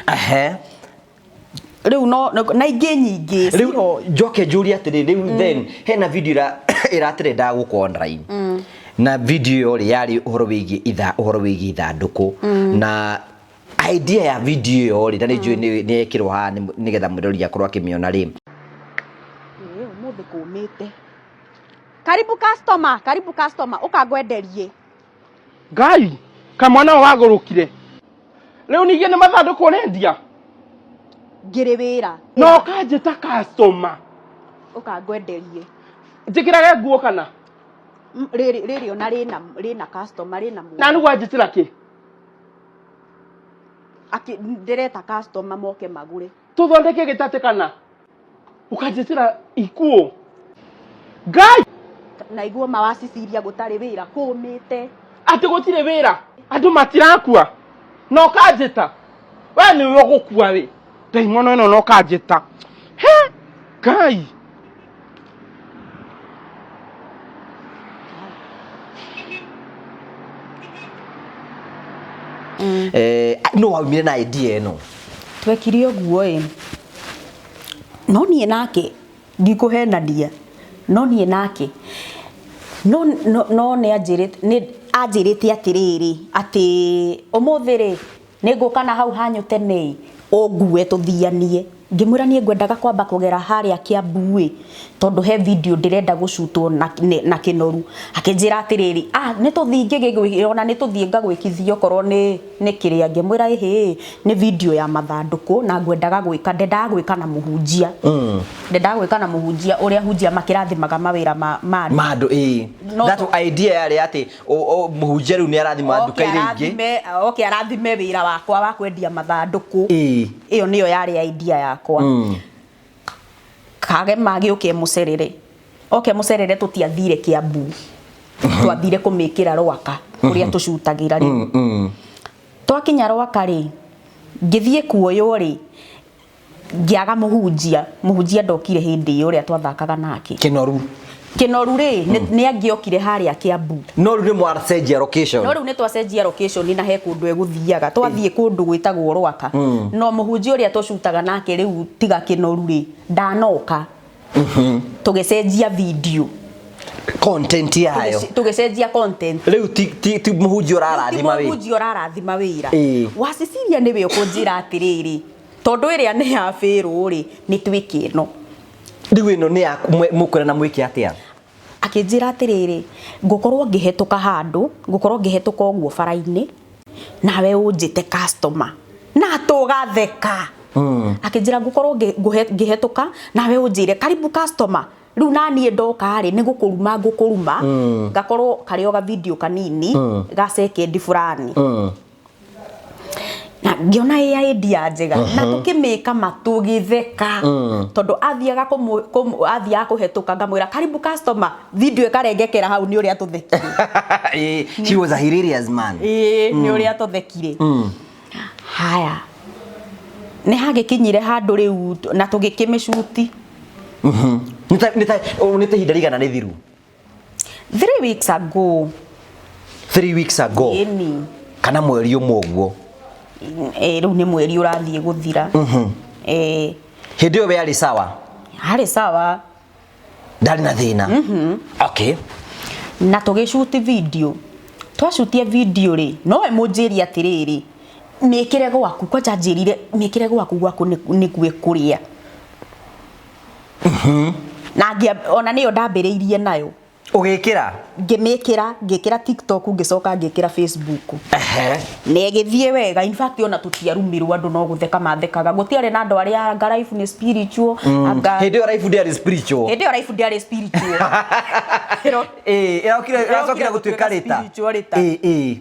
Rĩu no na ingĩ nyingĩ Rĩu ciho. njoke njũrie atĩrĩ, rĩu then hena video ĩratrendaga gũkũ online, na video ĩyo rĩ yarĩ ũhoro wĩgiĩ itha ũhoro wĩgiĩ ithandũkũ, na idea ya video ĩyo rĩ, na nĩ njũĩ nĩ yekĩrwo haha nĩgetha mwĩrori akorwo akĩmĩona rĩ. Ĩĩ, ũmũthĩ kũmĩte. Karibu customer, karibu customer, ũka ngwenderie. Ngai, kamwana ũyũ wagũrũkire rĩu ningĩ nĩ mathandũkũ ũrendia? Ngĩrĩ wĩra. Na ũkanjĩta customer. Ũka ngwenderie. Njĩkĩrage nguo kana? Rĩrĩ rĩrĩ ona rĩna customer, rĩna mũndũ. Na nĩ wanjĩtĩra kĩ? Akĩ ndĩreta customer moke magũre. Tũthondeke gĩtatĩ kana ũkanjĩtĩra ikuũ? Ngai! Na iguo ma wa Cecilia gũtarĩ wĩra, kũmĩte. Atĩ gũtirĩ wĩra, andũ matirakua, na ũkanjĩta? We nĩwe ũgũkua wĩ ndaimono ĩno, na ũkanjĩta? He Ngai! No waumire na idea ĩno? Twekire ũguo ĩ, no niĩ nake ndikũhenania, no niĩ nake no nĩ anjĩrĩte, nĩ anjĩrĩte atĩrĩrĩ, atĩ ũmũthĩ rĩ nĩ ngũka na hau hanyu tene ĩ, ũngue tũthianie. Ngĩmwĩra niĩ ngwendaga kwamba kũgera harĩa Kiambu ĩ, tondũ he video ndĩrenda gũcutwo na Kĩnoru. Akĩnjĩra atĩrĩrĩ, ah, nĩ tũthiĩ ona nĩ tũthiĩ ngagwĩkithia okorwo nĩ kĩrĩa. Ngĩmwĩra ĩhĩ, nĩ video ya mathandũkũ na ngwendaga gwĩka, ndendaga gwĩka na mũhunjia. Ndendaga gwĩka na mũhunjia ũrĩa hunjia makĩrathimaga mawĩra ma andũ. Ma andũ, ĩĩ. No That idea yarĩ atĩ mũhunjia rĩu nĩ arathima nduka iria ingĩ. Oke arathime wĩra wakwa wa kwendia mathandũkũ. Ĩyo nĩyo yarĩ idea yakwa. Kagema gĩũke mũcerere. Oke mũcerere, tũtiathire Kiambu. Twathire kũmĩkĩra Rwaka kũrĩa tũcutagĩra rĩu. Twakinya Rwaka rĩ, ngĩthiĩ kuoywo rĩ, ngĩaga mũhunjia. Mũhunjia ndokire hĩndĩ ĩyo ũrĩa twathakaga nake. Kĩnoru. Kĩnoru rĩ, nĩ angĩokire harĩa Kiambu. No rĩu nĩ mwacenjia location. No rĩu nĩ twacenjia location na he kũndũ egũthiaga. Twathiĩ kũndũ gwĩtagwo Rwaka. No mũhunjia ũrĩa tũcutaga nake rĩu tiga Kĩnoru rĩ, ndanoka. Tũgĩcenjia video. Content yayo. Tũgĩcenjia content. Rĩu ti mũhunjia ũrarathima wĩ. Mũhunjia ũrarathima wĩra. Wa Cecilia nĩwe ũkũnjĩra atĩrĩrĩ, tondũ ĩrĩa nĩ ya bĩrũ rĩ, nĩ twĩke ĩno. Rĩu ĩno nĩ ya mũkwĩra na mwĩke atĩa? Akĩnjĩra atĩrĩrĩ, ngũkorwo ngĩhetũka handũ, ngũkorwo ngĩhetũka ũguo bara-inĩ, nawe ũnjĩte customer. Na tũgatheka. Akĩnjĩra ngũkorwo ngĩhetũka, nawe ũnjĩre karibu customer. Rĩu na niĩ ndoka rĩ, nĩ gũkũruma ngũkũruma, ngakorwo karĩ o ga video kanini, ga second fulani. Na ngĩona ĩ idea njega, na tũkĩmĩka ma tũgĩtheka, tondũ athiaga athiaga kũhetũka ngamwĩra karibu customer, video ĩkarengekera hau nĩ ũrĩa tũthekire. He was a hilarious man. Ĩĩ, nĩ ũrĩa tũthekire. Haya, nĩ hagĩkinyire handũ rĩu na tũgĩkĩmĩcuti. Nĩ ta ihinda rĩigana rĩthiru? 3 weeks ago. 3 weeks ago. Ĩni. Kana mweri ũmwe ũguo? Rĩu nĩ mweri ũrathiĩ gũthira. Hĩndĩ ĩyo we arĩ sawa? Arĩ sawa. Ndarĩ na thĩna. Okay. Na tũgĩcuti video. Twacutia video rĩ, nowe mũnjĩrie atĩrĩrĩ, mĩkĩre gwaku, kwanja anjĩrire mĩkĩre gwaku, gwaku nĩkuo ĩkũrĩa. Na ona nĩyo ndambĩrĩirie nayo. Ũgĩkĩra? Ngĩmĩkĩra, ngĩkĩra TikTok, ngĩcoka ngĩkĩra Facebook. Na ĩgĩthiĩ wega, in fact ona tũtiarumirwo, andũ no gũtheka mathekaga. Gũtiarĩ na andũ arĩa anga life nĩ spiritual, anga Hĩndĩ ĩyo life ndĩarĩ spiritual. Hĩndĩ ĩyo life ndĩarĩ spiritual. Ĩĩ, ĩracokire gũtuĩka rĩta. Spiritual rĩta. Ĩĩ, ĩĩ.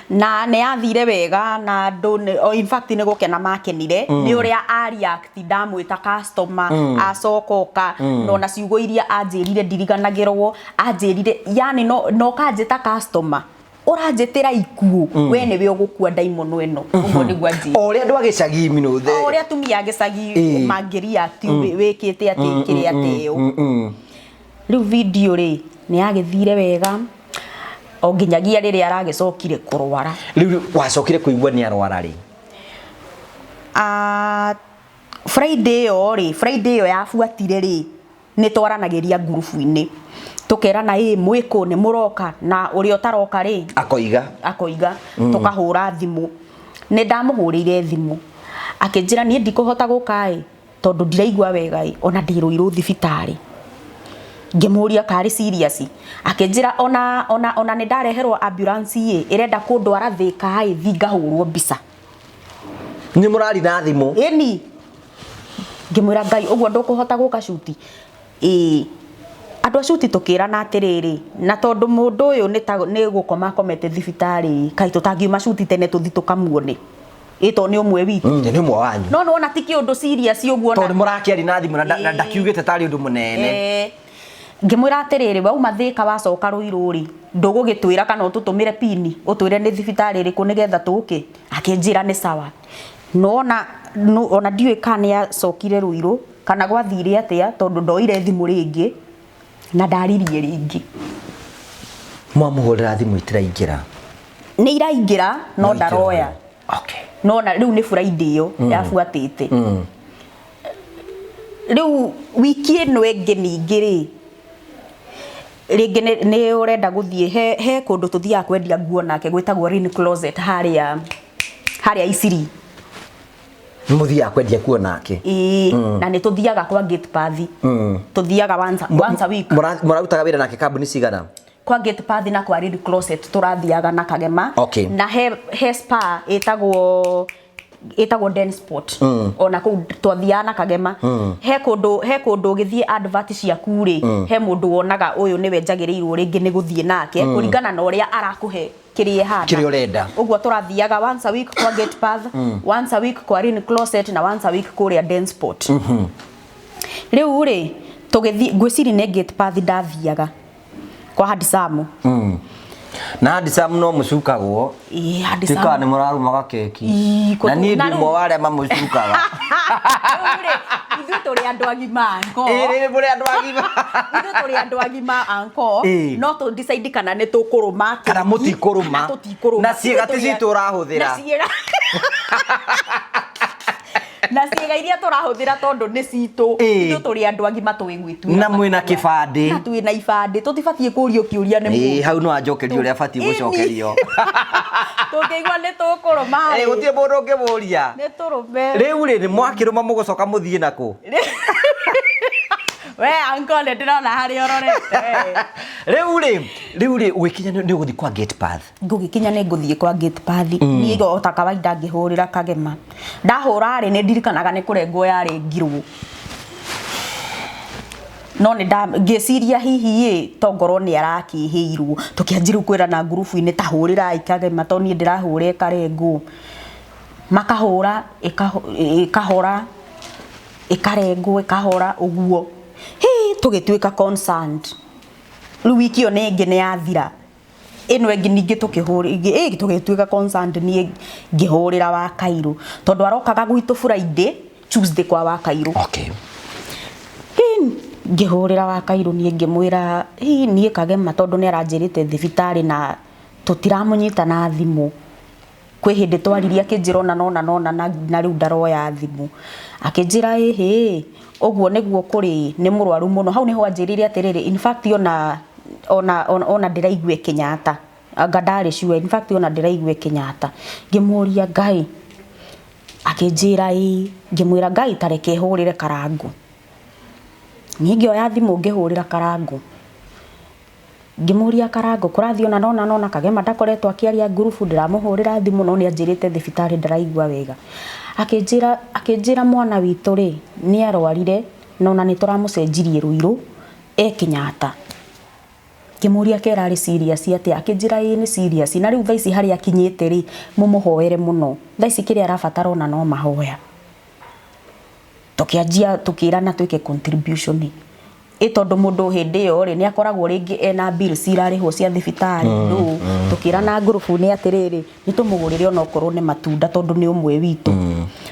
Na nĩ yathire wega, na andũ in fact nĩ gũkena makenire nĩ ũrĩa a react ndamwĩta customer, acoka oka, na ona ciugo iria anjĩrire ndiriganagĩrwo, anjĩrire yani no kanjĩta customer, ũranjĩtĩra ikuũ, we nĩwe ũgũkua ndaimono ĩno. Ũguo nĩguo anjĩrire. O ũrĩa andũ a gĩcagi minũ the O ũrĩa atumia a gĩcagi mangĩ react wĩkĩte atĩ kĩrĩa atĩ ũũ. Rĩu video rĩ nĩ yagĩthire wega o nginyagia rĩrĩa aragĩcokire kũrwara. Rĩu wacokire kũigua nĩ arwara rĩ? Friday ĩyo rĩ, Friday ĩyo yabuatire rĩ, nĩ twaranagĩria ngurubu-inĩ tũkerana ĩ mwĩkũ nĩ mũroka na ũrĩa ũtaroka rĩ Akoiga. Akoiga. Tũkahũra thimũ. Nĩ ndamũhũrĩire thimũ akĩnjĩra niĩ ndikũhota gũka ĩ tondũ ndiraigua wega ĩ ona ndĩ Rũirũ thibitarĩ. Ngĩmũria karĩ serious, akĩnjĩra ona nĩ ndareherwo ambulance ĩ ĩrenda kũndwara Thĩka ĩ thi ngahũrwo mbica. Nĩ mũrari na thimũ? Ĩni. Ngĩmwĩra Ngai ũguo ndũkũhota gũka cuti? Ĩĩ. Andũ a cuti tũkĩrana atĩrĩrĩ, na tondũ mũndũ ũyũ nĩ gũkoma akomete thibitarĩ, kaĩ tũtangiuma cuti tene tũthi tũkamuone? Ĩ to nĩ ũmwe witũ. Nĩ ũmwe wanyu. No nĩwona ti kĩũndũ serious ũguo. Tondũ nĩ mũrakĩaria na thimũ na ndakiugĩte tarĩ ũndũ mũnene. Ngĩmwĩra atĩrĩrĩ, wauma Thĩka wacoka Rũirũ rĩ, ndũgũgĩtwĩra kana ũtũtũmĩre pini ũtwĩre nĩ thibitarĩ ĩrĩkũ nĩgetha tũke? Akĩnjĩra nĩ sawa. Nona ona ndiũĩ kana nĩ acokire Rũirũ kana gwathire atĩa tondũ ndoire thimũ rĩngĩ na ndaririe rĩngĩ. Mwamũhũrĩra thimũ itiraingĩra? Nĩ iraingĩra no ndaroya. Okay. No na rĩu nĩ Friday ĩyo yabuatĩte. Rĩu wiki ĩno ĩngĩ ningĩ rĩ, rĩngĩ nĩ ũrenda gũthiĩ he kũndũ tũthiaga kwendia nguo nake gwĩtagwo Rain Closet harĩa Isiri. Mũthiaga kwendia kuo nake? Ĩĩ, na nĩ tũthiaga kwa Gate Path. Tũthiaga once a week. Mũrarutaga wĩra nake kambuni cigana? Kwa Gate Path na kwa Rain Closet tũrathiaga na Kagema. Okay. Na he spa ĩtagwo Den Sport. Ona kũu twathiaga na Kagema. He kũndũ ũgĩthiĩ advert ciaku rĩ, he mũndũ wonaga ũyũ nĩwe njagĩrĩirwo rĩngĩ nĩ gũthiĩ nake kũringana na ũrĩa arakũhe kĩrĩa ĩhana. Kĩrĩa ũrenda. Ũguo tũrathiaga once a week kwa Gate Path, once a week kwa Rain Closet na once a week kũrĩa Den Sport. Rĩu rĩ, tũgĩthiĩ ngwĩciria nĩ Gate Path ndathiaga kwa Hadisamu. Na Hadisamu no mũcukagwo. Ĩĩ, Hadisamu. Tuĩkaga nĩ mũrarumaga keki. Ĩĩ, Na niĩ na ndĩ rĩu- ũmwe wa arĩa mamũcukaga. Rĩu rĩ, ithuĩ tũrĩ andũ agima anko. Ĩĩ, rĩrĩ mũrĩ andũ agima. Ithuĩ tũrĩ andũ agima anko. Ĩĩ. No tũ decide kana nĩ tũkũrũma keki, Kana mũtikũrũma. kana tũtikũrũma. Na ciĩga ti Ithuĩ tũrĩ citũ ũrahũthĩra. Na ciĩga. Na ciĩga iria tũrahũthĩra tondũ nĩ citũ. Ĩĩ. Ithuĩ tũrĩ andũ agima tũĩ gwĩtuĩra Na mwĩna matua. kĩbandĩ. Na twĩna ibandĩ. Tũtibatiĩ kũrio kĩũria nĩ Ĩĩ, mũndũ. hau no anjokerie ũrĩa batiĩ Ĩni. gũcokerio. Tũngĩigua nĩ tũkũrũma Ĩĩ, rĩ. gũtirĩ mũndũ ũngĩmũria. Nĩ tũrũme. Rĩu rĩ, nĩ mwakĩrũma mũgũcoka mũthiĩ nakũ? We uncle nĩ ndĩrona harĩa ũrorete. Rĩu rĩ, ũgĩkinya nĩ ũgũthiĩ kwa Gate Path. Ngũgĩkinya nĩ ngũthiĩ kwa Gate Path. Niĩ o ta kawaida ngĩhũrĩra Kagema. Ndahũra rĩ, nĩ ndirikanaga nĩ kũrengwo yarengirwo. No nĩ ngĩciria hihi ĩ, to ngorwo nĩ arakĩhĩirwo. Tũkĩanjia rĩu kwĩrana ngurubu-inĩ ta hũrĩrai Kagema to niĩ ndĩrahũra ĩkarengwo. Makahũra ĩkahora, ĩkarengwo ĩkahora ũguo. Hĩ, tũgĩtuĩka concerned. Rĩu wiki ĩyo nĩ ĩngĩ nĩ yathira. Ĩno ĩngĩ ningĩ tũgĩtuĩka concerned niĩ ngĩhũrĩra wa Kairũ. Tondũ arokaga gwitũ Friday, Tuesday kwa wa Kairũ. Okay. Hĩ, ngĩhũrĩra wa Kairũ niĩ ngĩmwĩra, hĩ, niĩ Kagema tondũ nĩ aranjĩrĩte thibitarĩ na tũtiramũnyita na thimũ. Kwĩ hĩndĩ twaririe akĩnjĩra ona nona nona na rĩu ndaroya thimũ. Akĩnjĩra ĩhĩ, ũguo nĩguo kũrĩ, nĩ mũrwaru mũno. Hau nĩho anjĩrire atĩrĩrĩ, in fact ona ndĩraigue Kenyatta. Anga ndarĩ sure, in fact ona ndĩraigue Kenyatta. Ngĩmũria Ngai, akĩnjĩra ĩĩ, ngĩmwĩra Ngai ta reke hũrĩre Karangũ. Niĩ ngĩoya thimũ ngĩhũrĩra Karangũ. Ngĩmũria Karangũ kũrathiĩ ona nona nona Kagema ndakoretwo akĩaria ngurubu ndĩramũhũrĩra thimũ no nĩ anjĩrĩte thibitarĩ ndaraigua wega. Akĩnjĩra mwana witũ rĩ nĩ arwarire na ona nĩ tũramũcenjirie Rũirũ e Kenyatta. Ngĩmũria kera arĩ serious atĩa, akĩnjĩra ĩĩ nĩ serious na rĩu thaa ici harĩa akinyĩte rĩ mũmũhoere mũno. Thaa ici kĩrĩa arabatara ona no mahoya. Tũkĩanjia tũkĩrana twĩke contribution. Ĩ tondũ mũndũ hĩndĩ ĩyo rĩ nĩ akoragwo rĩngĩ ena bills irarĩhwo cia thibitarĩ ndũ. Tũkĩrana ngurubu-inĩ atĩrĩrĩ nĩ tũmũgũrĩre ona okorwo nĩ matunda tondũ nĩ ũmwe witũ.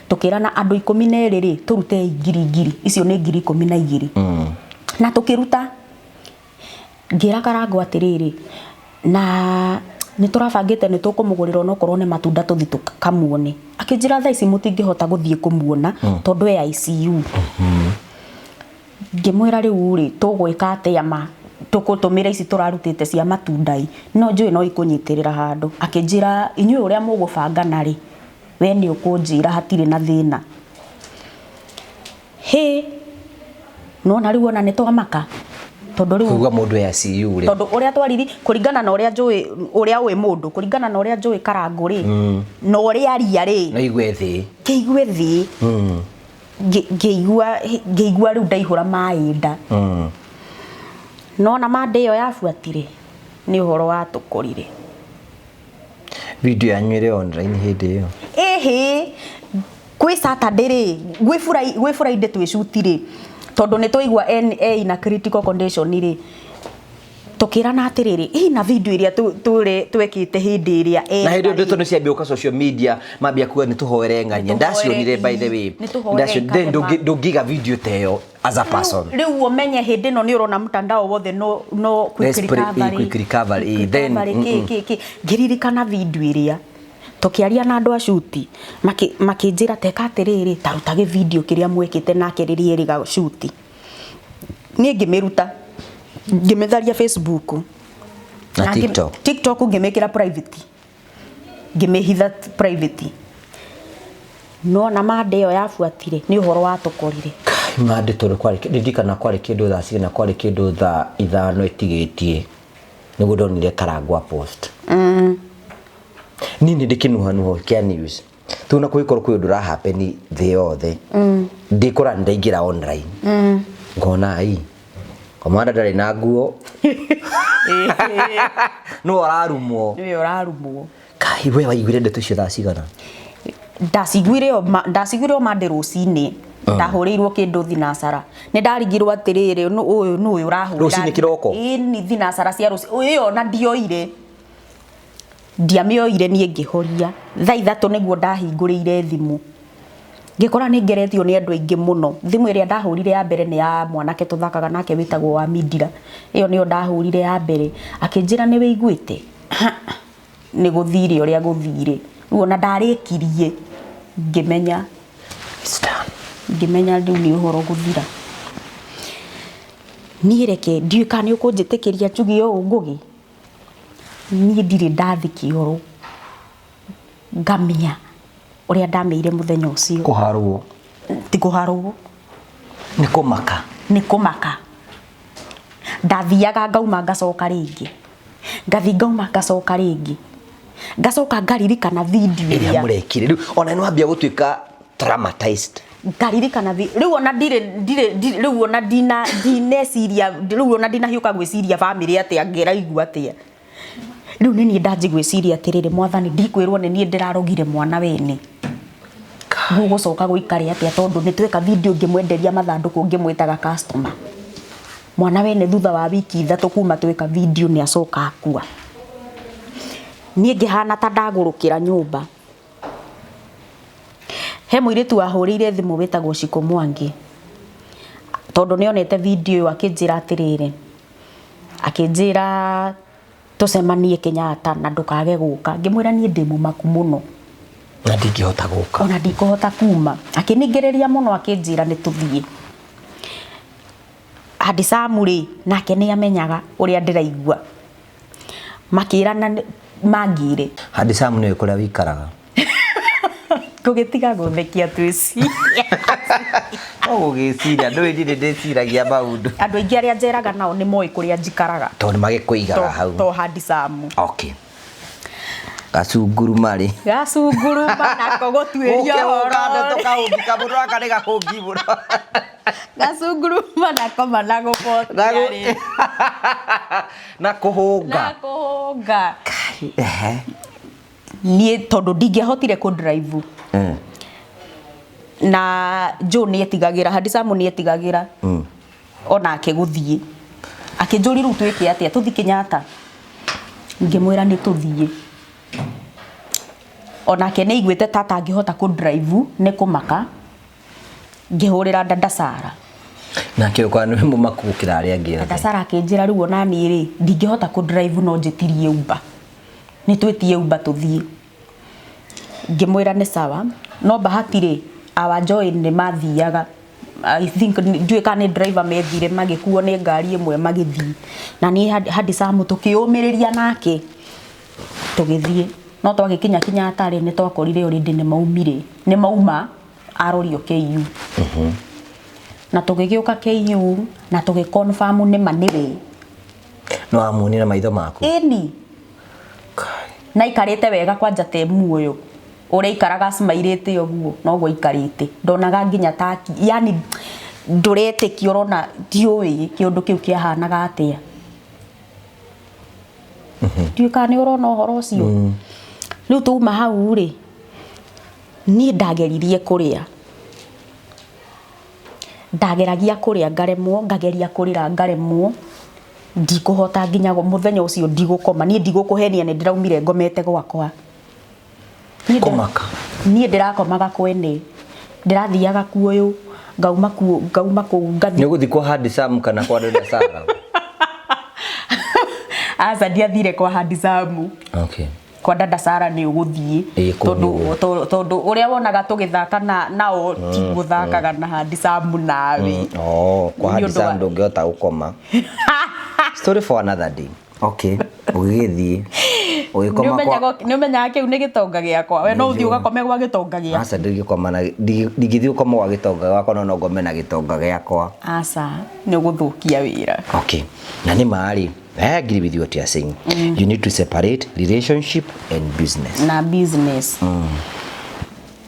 Tũkĩrana andũ 12 rĩ tũrute ngiri ngiri icio nĩ ngiri 12. Na tũkĩruta. Ngĩra Karangũ atĩrĩrĩ na Nĩ tũrabangĩte nĩ tũkũmũgũrĩra onokorwo nĩ matunda tũthi tũkamuone. Akĩnjĩra thaa ici mũtingĩhota gũthiĩ kũmuona tondũ e ICU. Ngĩmwĩra rĩu rĩ tũgwĩka atĩa ma tũkũtũmĩra ici tũrarutĩte cia matunda ĩ no njũĩ no ikũnyitĩrĩra handũ. Akĩnjĩra inyuĩ ũrĩa mũgũbangana rĩ we nĩ ũkũnjĩra hatirĩ na thĩna. Hĩ nona rĩu ona nĩ twamaka tondũ rĩu Kuga mũndũ e ICU rĩ. Tondũ ũrĩa twariri kũringana na ũrĩa njũĩ ũrĩa ũĩ mũndũ kũringana na ũrĩa njũĩ Karangũ rĩ na ũrĩa aria rĩ No igue thĩ. Kĩigue thĩ. Ngĩigua ngĩigua rĩu ndaihũra maĩ nda. Nona mande ĩyo yabuatire nĩ ũhoro watũkorire. Video yanyu ĩrĩ online hĩndĩ ĩyo? Ĩhĩ, kwĩ Saturday rĩ, gwĩ Friday twĩ shoot rĩ, tondũ nĩ twaigua e in a critical condition rĩ, tũkĩrana atĩrĩrĩ, ĩna video ĩrĩa twekĩte hĩndĩ ĩrĩa Na hĩndĩ ĩyo ndeto nĩ ciambia gũka social media, mambia kuga nĩ tũhoere ng'ania. Ndacionire by the way. Nĩ tũhoere. Then ndũngĩiga video ta ĩyo as a person. Rĩu ũmenye hĩndĩ ĩno nĩ ũrona mtandao wothe no quick recovery. Quick recovery, then recovery, kĩ kĩ kĩ. Ngĩririkana video ĩrĩa tũkĩaria na andũ a shoot, makĩnjĩra teka atĩrĩrĩ, ta rutage video kĩrĩa mwekĩte nake rĩrĩa ĩrĩga shoot. Niĩ ngĩmĩruta, ngĩmĩtharia Facebook na TikTok. TikTok ngĩmĩkĩra private, ngĩmĩhitha private. No na mande ĩyo yabuatire nĩ ũhoro watũkorire. Mande tondũ kwarĩ ndirikana kwarĩ kĩndũ thaa cigana, kwarĩ kĩndũ thaa 5 ĩtigĩtie nĩguo ndonire Karangwa post. Niĩ nĩ ndĩkĩnuhanuha kĩa news. Tuna kũgĩkorwo kwĩ ũndũ ũrahappen thĩ yothe. Ndikora ndaingĩra online. Ngona ai Komanda ndarĩ na nguo. No ararumwo. Nĩwe ũrarumwo. Kai we waiguire ndeto icio thaa cigana? Ndaciguire o mande rũcinĩ. Ndahũrĩirwo kĩndũ thinacara. Nĩ ndarigirwo atĩrĩrĩ, ũyũ nũ ũyũ ũrahũrĩra. Rũcinĩ kĩroko? Ĩĩ, nĩ thinacara cia rũcinĩ. Ĩyo ona ndioire. Ndiamĩoire niĩ ngĩhoria. Thaa 3 nĩguo ndahingũrĩire thimũ. Ngĩkora nĩ ngeretio nĩ andũ aingĩ mũno. Thimũ ĩrĩa ndahũrire ya mbere nĩ ya mwanake tũthakaga nake wĩtagwo wa Mindira. Ĩyo nĩyo ndahũrire ya mbere. Akĩnjĩra nĩ wĩiguĩte? Nĩ gũthire ũrĩa gũthire. Rĩu ona ndarĩkirie ngĩmenya It's done. Ngĩmenya rĩu nĩ ũhoro gũthira. Niĩ reke ndiũĩ kana nĩ ũkũnjĩtĩkĩria njuge ũũ Ngũgĩ. Niĩ ndirĩ ndathi kĩoro ngamia ũrĩa ndamĩire mũthenya ũcio. Kũharwo. Ti kũharwo. Nĩ kũmaka. Nĩ kũmaka. Ndathiaga ngauma ngacoka rĩngĩ. Ngathi ngauma ngacoka rĩngĩ. Ngacoka ngaririkana video ĩrĩa ĩrĩa mũrekire. Rĩu ona nĩ wambia gũtuĩka traumatized. Ngaririkana rĩu ona ndirĩ, ndirĩ, ndirĩ, rĩu ona ndina, ndineciria, rĩu ona ndinahiũka gwĩciria family atĩa ngĩraigua atĩa. Rĩu nĩ niĩ ndanji gwĩciria atĩrĩrĩ, mwathani ndikwĩrwo nĩ niĩ ndĩrarogire mwana wene. Gũgũcoka gũikare atĩa tondũ nĩ tweka video ngĩmwenderia mathandũkũ ngĩmwĩtaga customer. Mwana wene thutha wa wiki 3 kuma tweka video nĩ acoka akua. Niĩ ngĩhana ta ndagũrũkĩra nyũmba. He mũirĩtu wahũrĩire thimũ wĩtagwo Shiko Mwangi. Tondũ nĩonete video ĩyo akĩnjĩra atĩrĩrĩ, akĩnjĩra tũcemanie Kenyatta na ndũkage gũka. Ngĩmwĩra niĩ ndĩ mũmaku mũno. Na ndingĩhota gũka. Ona ndikũhota kuma. Akĩningĩrĩria mũno akĩnjĩra nĩ tũthiĩ. Hadisamu rĩ, nake nĩ amenyaga ũrĩa ndĩraigua. Makĩrana mangire. Hadisamu nĩwe kũrĩa wĩikaraga. Tũgĩtiga gũthekia twĩciria. No gũgĩciria, ndũĩ ndirĩ ndĩciragia maũndũ. Andũ aingĩ arĩa njeraga nao nĩ moĩ kũrĩa njikaraga. Tondũ nĩ magĩkũigaga hau. To Hadisamu. Okay. Gacunguruma rĩ. Gacunguruma nako gũtuĩria Ũke ũhoro. ũkande tũkahũngi, kamũndũ gaka nĩ gahũngi mũno. Gacunguruma nako managũbotia rĩ. Na kũhũnga. Na kũhũnga. Ehe. Niĩ tondũ ndingĩahotire kũ drive. Na Joe nĩ etigagĩra, Hadisamu nĩ etigagĩra. Onake gũthiĩ. Akĩnjũria rĩu twĩke atĩa, tũthiĩ Kenyatta? Ngĩmwĩra nĩ tũthiĩ. Onake nĩ aiguĩte ta atangĩhota kũ drive nĩ kũmaka. Ngĩhũrĩra dada Sara. Nake ũkora nĩwe mũmaku gũkĩra arĩa angĩ othe. Dada Sara akĩnjĩra rĩu ona niĩ rĩ, ndingĩhota kũ drive no njĩtirie Uber. Nĩ twĩtie Uber tũthiĩ. Ngĩmwĩra nĩ sawa, no bahati rĩ, our Joy nĩ mathiaga. I think ndiũĩ kana nĩ driver methire magĩkuo nĩ ngari ĩmwe magĩthiĩ. Na niĩ hadi Sam tũkĩũmĩrĩria nake tũgĩthiĩ. No twagĩkinya Kenyatta rĩ, nĩ twakorire already nĩ maumire, nĩ mauma arorio KU. Na tũgĩgĩũka KU na tũgĩ confirm nĩma nĩwe. No wamuonire na maitho maku? Ĩni. Na aikarĩte wega kwanja te muoyo. Ũrĩa aikaraga smairĩte ũguo noguo aikarĩte. Ndonaga nginya ta yani ndũretĩkia ũrona ndiũĩ kĩũndũ kĩu kĩahanaga atĩa. Ndiũĩ kana nĩ ũrona ũhoro ũcio. Rĩu twauma hau rĩ, niĩ ndageririe kũrĩa. Ndageragia kũrĩa ngaremwo, ngageria kũrĩra ngaremwo, ndikũhota nginya mũthenya ũcio ndigũkoma. Niĩ ndigũkũhenia nĩ ndĩraumire ngomete gwakwa. Kũmaka. Niĩ ndĩrakomaga kwene. Ndĩrathiaga kuoyũ, ngauma kuo, ngauma kũu ngathiĩ. Nĩ ũgũthiĩ kwa Hadi Sam kana kwa Dada Sarah? Aca ndiathire kwa Hadi Sam. Okay. Kwa Dada Sarah nĩ ũgũthiĩ. Ĩĩ, kũu Tondũ nĩguo. tondũ ũrĩa wonaga tũgĩthaka nao ti gũthakaga na Hadi Sam nawe. Oh, kwa Nĩ Hadi ũndũ Sam wa- ndũngĩhota gũkoma. Story for another day. Okay, ũgĩgĩthiĩ ũgĩkoma kwa Nĩ ũmenyaga kĩu nĩ gĩtonga gĩakwa. We no ũthiĩ ũgakome gwa gĩtonga gĩaku. Aca ndingĩkoma na ndingĩthiĩ gũkoma gwa gĩtonga gĩakwa no no ngome na gĩtonga gĩakwa. Aca, nĩ ũgũthũkia wĩra. Okay. Na nĩ ma rĩ, I agree with what you are saying. You need to separate relationship and business. Na business.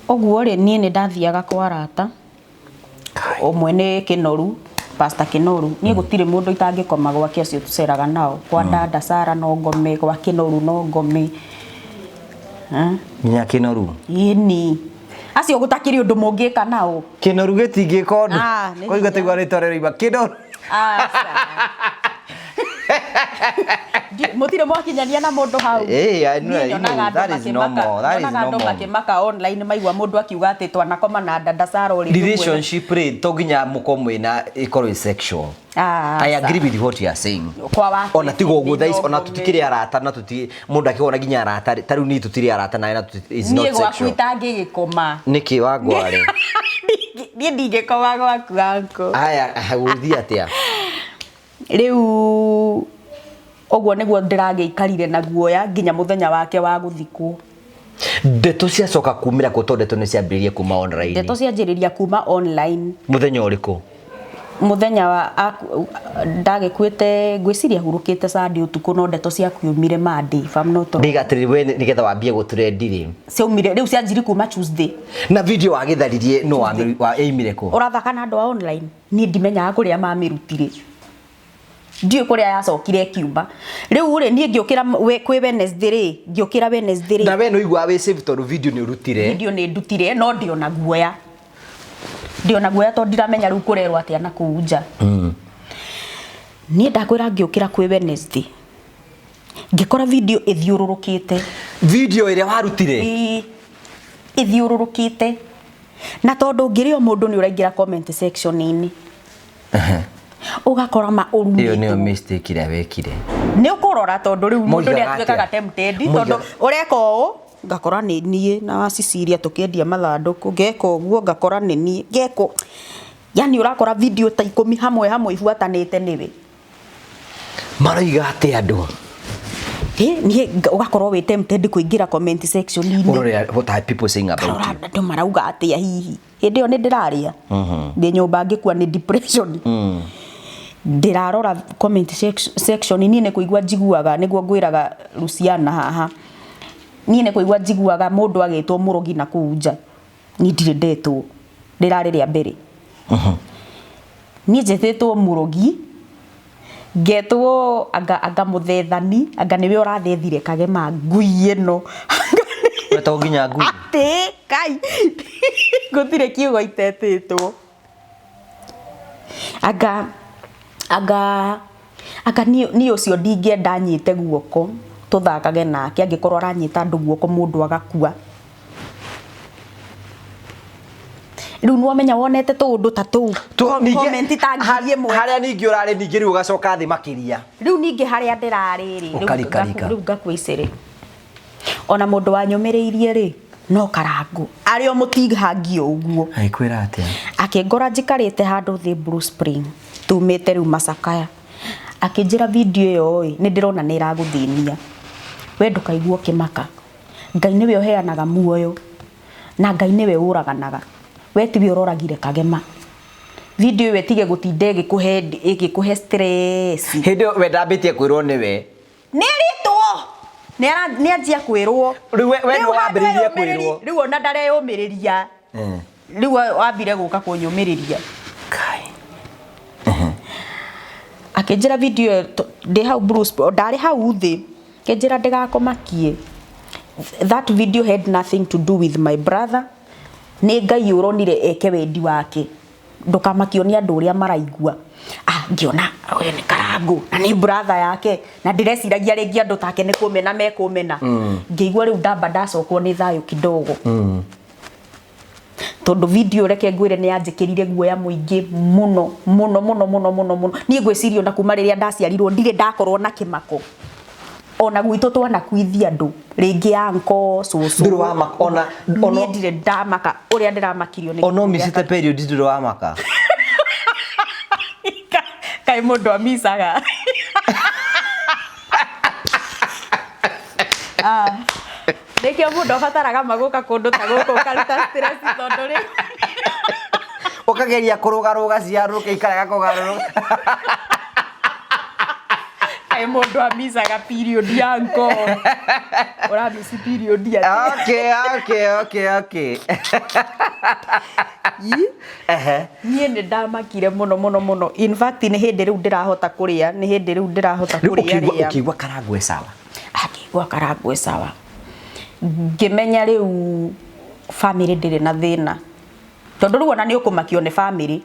Ũguo rĩ, niĩ nĩ ndathiaga kwa arata. Ũmwe nĩ Kĩnoru, Pastor Kĩnoru. Niĩ gũtirĩ mũndũ itangĩkoma gwake acio tũceraga nao. Kwa Dada Sarah no ngome, gwa Kĩnoru no ngome. Nginya Kĩnoru? Ĩni. Acio gũtakĩrĩ ũndũ mũngĩka nao. Kĩnoru gĩtingĩka ũndũ. Ah, nĩ Koigua hinya. taigua rĩtwa rĩroima Kĩnoru. Aca. Mũtirĩ mwakinyania na mũndũ hau. Ĩĩ, I know, Niĩ I know. nyonaga andũ That is makĩmaka- normal, that is nyonaga andũ normal. makĩmaka online maigua mũndũ akiuga atĩ twanakoma na Dada Sarah ũrĩ Relationship rĩ, to nginya mũkorwo mwĩna ĩkorwo ĩ sexual. Ah, I agree with what you are saying. Kwa wa Ona tiga ũguo thaa ici, ona ngome. tũtikĩrĩ arata na tũti mũndũ akĩona nginya arata rĩ, ta rĩu niĩ tũtirĩ arata nawe na it's not Niĩ gwaku sexual. itangĩgĩkoma. Nĩkĩ wangwarĩ? Niĩ ndingĩkoma gwaku uncle. Haya, gũgĩthiĩ atĩa? Rĩu ũguo nĩguo ndĩragĩikarire na guoya nginya mũthenya wake wa gũthikwo. Ndeto ciacoka kumĩra kũ tondũ ndeto nĩ ciambĩrĩirie kuma online? Ndeto cianjĩrĩria kuma online. Mũthenya ũrĩkũ? Mũthenya wa ndagĩkuĩte ngwĩciria hurũkĩte Sunday ũtukũ no ndeto ciakiumire Monday if I'm not wrong. Ndiga atĩrĩrĩ we nĩgetha wambie gũtrend rĩ. Ciaumire rĩu cianjiri kuma Tuesday. Na video wagĩtharirie no wa ĩimire kũ? Ũrathaka na andũ a online? Niĩ ndimenyaga kũrĩa mamĩrutire. Ndiũĩ kũrĩa yacokire ĩkiuma. Rĩu rĩ niĩ ngĩũkĩra kwĩ Wednesday rĩ, ngĩũkĩra Wednesday rĩ. Na we nĩ ũiguaga wĩ safe tondũ video nĩ ũrutire. Video nĩ ndutire no ndĩ ona guoya. Ndĩ ona guoya tondũ ndiramenya rĩu kũrerwo atĩa na kũu nja. Niĩ ndakwĩra ngĩũkĩra kwĩ Wednesday. Ngĩkora video ĩthiũrũrũkĩte. Video ĩrĩa warutire? Ĩĩ. Ĩthiũrũrũkĩte. Na tondũ ngĩrĩ o mũndũ nĩ ũraingĩra comment section-inĩ. Ũgakora ma Ĩyo nĩyo ũrumĩtwo. mistake ĩrĩa wekire. Nĩ ũkũrora tondũ rĩu mũndũ Moigaga nĩ atuĩkaga atĩa? tempted Moigaga- tondũ ũreka ũũ ngakora nĩ niĩ na wa Cecilia tũkĩendia mathandũkũ, ngeka ũguo ngakora nĩ niĩ, ngeka ũ-, yani ũrakora video ta 10 hamwe hamwe ibuatanĩte nĩwe. Maroiga atĩa andũ? Ĩ, niĩ ũgakorwo wĩ tempted kũingĩra comment section-inĩ. Ũrore what are people saying about Ngarora you? andũ marauga atĩa hihi. Hĩndĩ ĩyo nĩ ndĩrarĩa. Ndĩ nyũmba ngĩkua nĩ depression. Ndĩrarora comment section niĩ nĩ kũigua njiguaga nĩguo ngwĩraga Luciana haha. Niĩ nĩ kũigua njiguaga mũndũ agĩtwo mũrogi na kũu nja. Niĩ ndirĩ ndetwo. Rĩrarĩ rĩa mbere. Niĩ njĩtĩtwo mũrogi, ngetwo anga mũthethani, anga nĩwe ũrathethire kagema ngui ĩno. Wetagwo nginya ngui? Atĩ, kai, gũtirĩ kiugo itetĩtwo. Anga, anga, anga niĩ ũcio ndingĩenda anyite guoko tũthakage nake, angĩkorwo aranyita andũ guoko mũndũ agakua. Rĩu nĩwamenya wonete tũũndũ ta tũu. Comment ta ngiri ĩmwe. Harĩa ningĩ ũrarĩ ningĩ rĩu ũgacoka thĩ makĩria. Rĩu ningĩ harĩa ndĩrarĩ rĩ, Ũkarikarika. rĩu ngakua icere. Ona mũndũ wanyũmĩrĩirie rĩ no Karangũ arĩ o mũtigangio ũguo. Agĩkwĩra atĩa? Akĩngora njikarĩte handũ thĩ Blue Spring tumĩte rĩu macakaya, akĩnjĩra video ĩyo ĩ nĩ ndĩrona nĩ ĩragũthĩnia, we ndũkaigua ũkĩmaka, Ngai nĩwe ũheanaga muoyo na Ngai nĩwe ũraganaga, we tiwe ũroragire Kagema. Video ĩyo ĩtige gũtinda ĩgĩkũhe stress. Hĩndĩ ĩyo we ndambĩtie kwĩrwo nĩwe. Nĩ erĩtwo, nĩ anjia kwĩrwo. Rĩu we nĩwe wambĩrĩirie kwĩrwo. Rĩu ona ndareyũmĩrĩria. Rĩu wambire gũka kũnyũmĩrĩria. Kai. Akĩnjĩra video ĩyo ndĩ hau Blue Spring, ndarĩ hau thĩ, akĩnjĩra ndĩgakũmakie. That video had nothing to do with my brother. Nĩ Ngai ũronire eke wendi wake. Ndũkamakio nĩ andũ ũrĩa maraigua. Ngĩona ũyũ nĩ Karangũ na nĩ brother yake na ndĩreciragia rĩngĩ andũ take nĩ kũmena mekũmena. Ngĩigua rĩu ndamba ndacokwo nĩ thayũ kidogo. Tondũ video reke ngwĩre nĩ yanjĩkĩrire guoya mũingĩ mũno mũno mũno mũno mũno mũno. Niĩ ngwĩciria ona kuma rĩrĩa ndaciarirwo ndirĩ ndakorwo na kĩmako. Ona gwitũ twanakuithia andũ rĩngĩ anko cũcũ. Ndũrĩ wamaka ona niĩ ndirĩ ndamaka ũrĩa ndĩramakirio nĩ ona ũmicĩte period ndũrĩ wamaka. Kaĩ mũndũ amicaga. Nĩkĩo mũndũ abataraga magũka kũndũ ta gũkũ ũkaruta stress tondũ rĩu ũkageria kũrũgarũga ciarũka ikarega kũgarũrũka. Kaĩ mũndũ amicaga period ya ngo. Ũramici period ya. Okay. Ehe. Niĩ nĩ ndamakire mũno mũno mũno. In fact nĩ hĩndĩ rĩu ndĩrahota kũrĩa, nĩ hĩndĩ rĩu ndĩrahota Rĩu kũrĩa rĩa. ũkĩigua Karangũ e sawa. Akĩigua Karangũ e sawa. Ngĩmenya rĩu family ndĩrĩ na thĩna. Tondũ rĩu ona nĩ ũkũmakio nĩ family.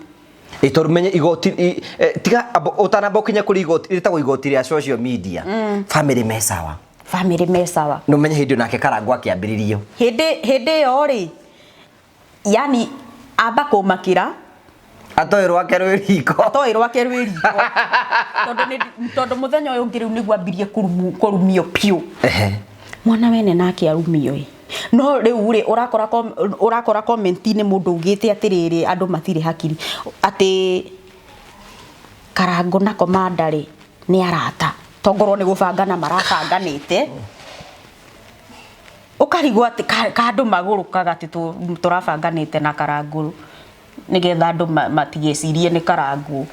Ĩ tondũ menye igoti tiga ũtanamba ũkinya kũrĩ igoti rĩtagwo igoti rĩa social media. Family me sawa. Family me sawa. Nĩ ũmenye hĩndĩ nake Karangũ akĩambĩrĩrio. Hĩndĩ ĩyo rĩ, yani amba kũmakĩra atoĩ rwake rwĩ riko. Atoĩ rwake rwĩ riko. Tondũ mũthenya ũyũ ũngĩ rĩu nĩguo ambirie kũrumio piũ. Mwana wene nake arumio ĩ. No rĩu rĩ ũrakora comment-inĩ mũndũ ugĩte atĩrĩrĩ andũ matirĩ hakiri atĩ Karangũ na Komanda rĩ nĩ arata tongorwo nĩ gũbangana marabanganĩte. Ũkarigwo atĩ kandũ magũrũkaga atĩ tũrabanganĩte na Karangũ nĩgetha andũ matigecirie nĩ Karangũ.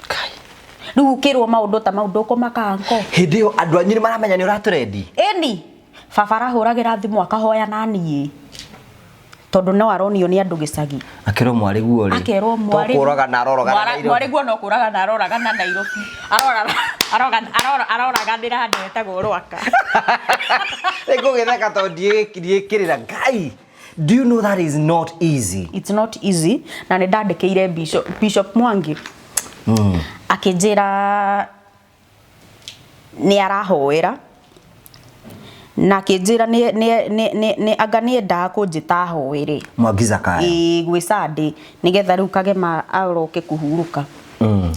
Kai. Rĩu ũkĩrwo maũndũ ta mau ndũkũmaka anko. Hĩndĩ ĩyo andũ anyu nĩ maramenya nĩ ũratũrendi? Ĩni. Baba arahũragĩra thimũ akahoya na niĩ. Tondũ no aronio nĩ andũ gĩcagi. Akerwo mwarĩ guo rĩ. Akerwo mwarĩ. To kũragana aroragana Nairobi. Mwarĩ guo no kũragana aroragana Nairobi. Aroraganĩra handũ hetagwo Rwaka. Rĩu ngũgĩtheka tondũ ndiĩkĩrĩra. Ngai, do you know that is not easy? It's not easy. Na nĩ ndandĩkĩire Bishop Mwangi. Akĩnjĩra nĩ arahoera. Na akĩnjĩra anga nĩ endaga kũnjĩta ahoere. Mwangi Zakayo. Ĩĩ, gwĩ Sunday nĩgetha rĩu Kagema aroke kũhurũka.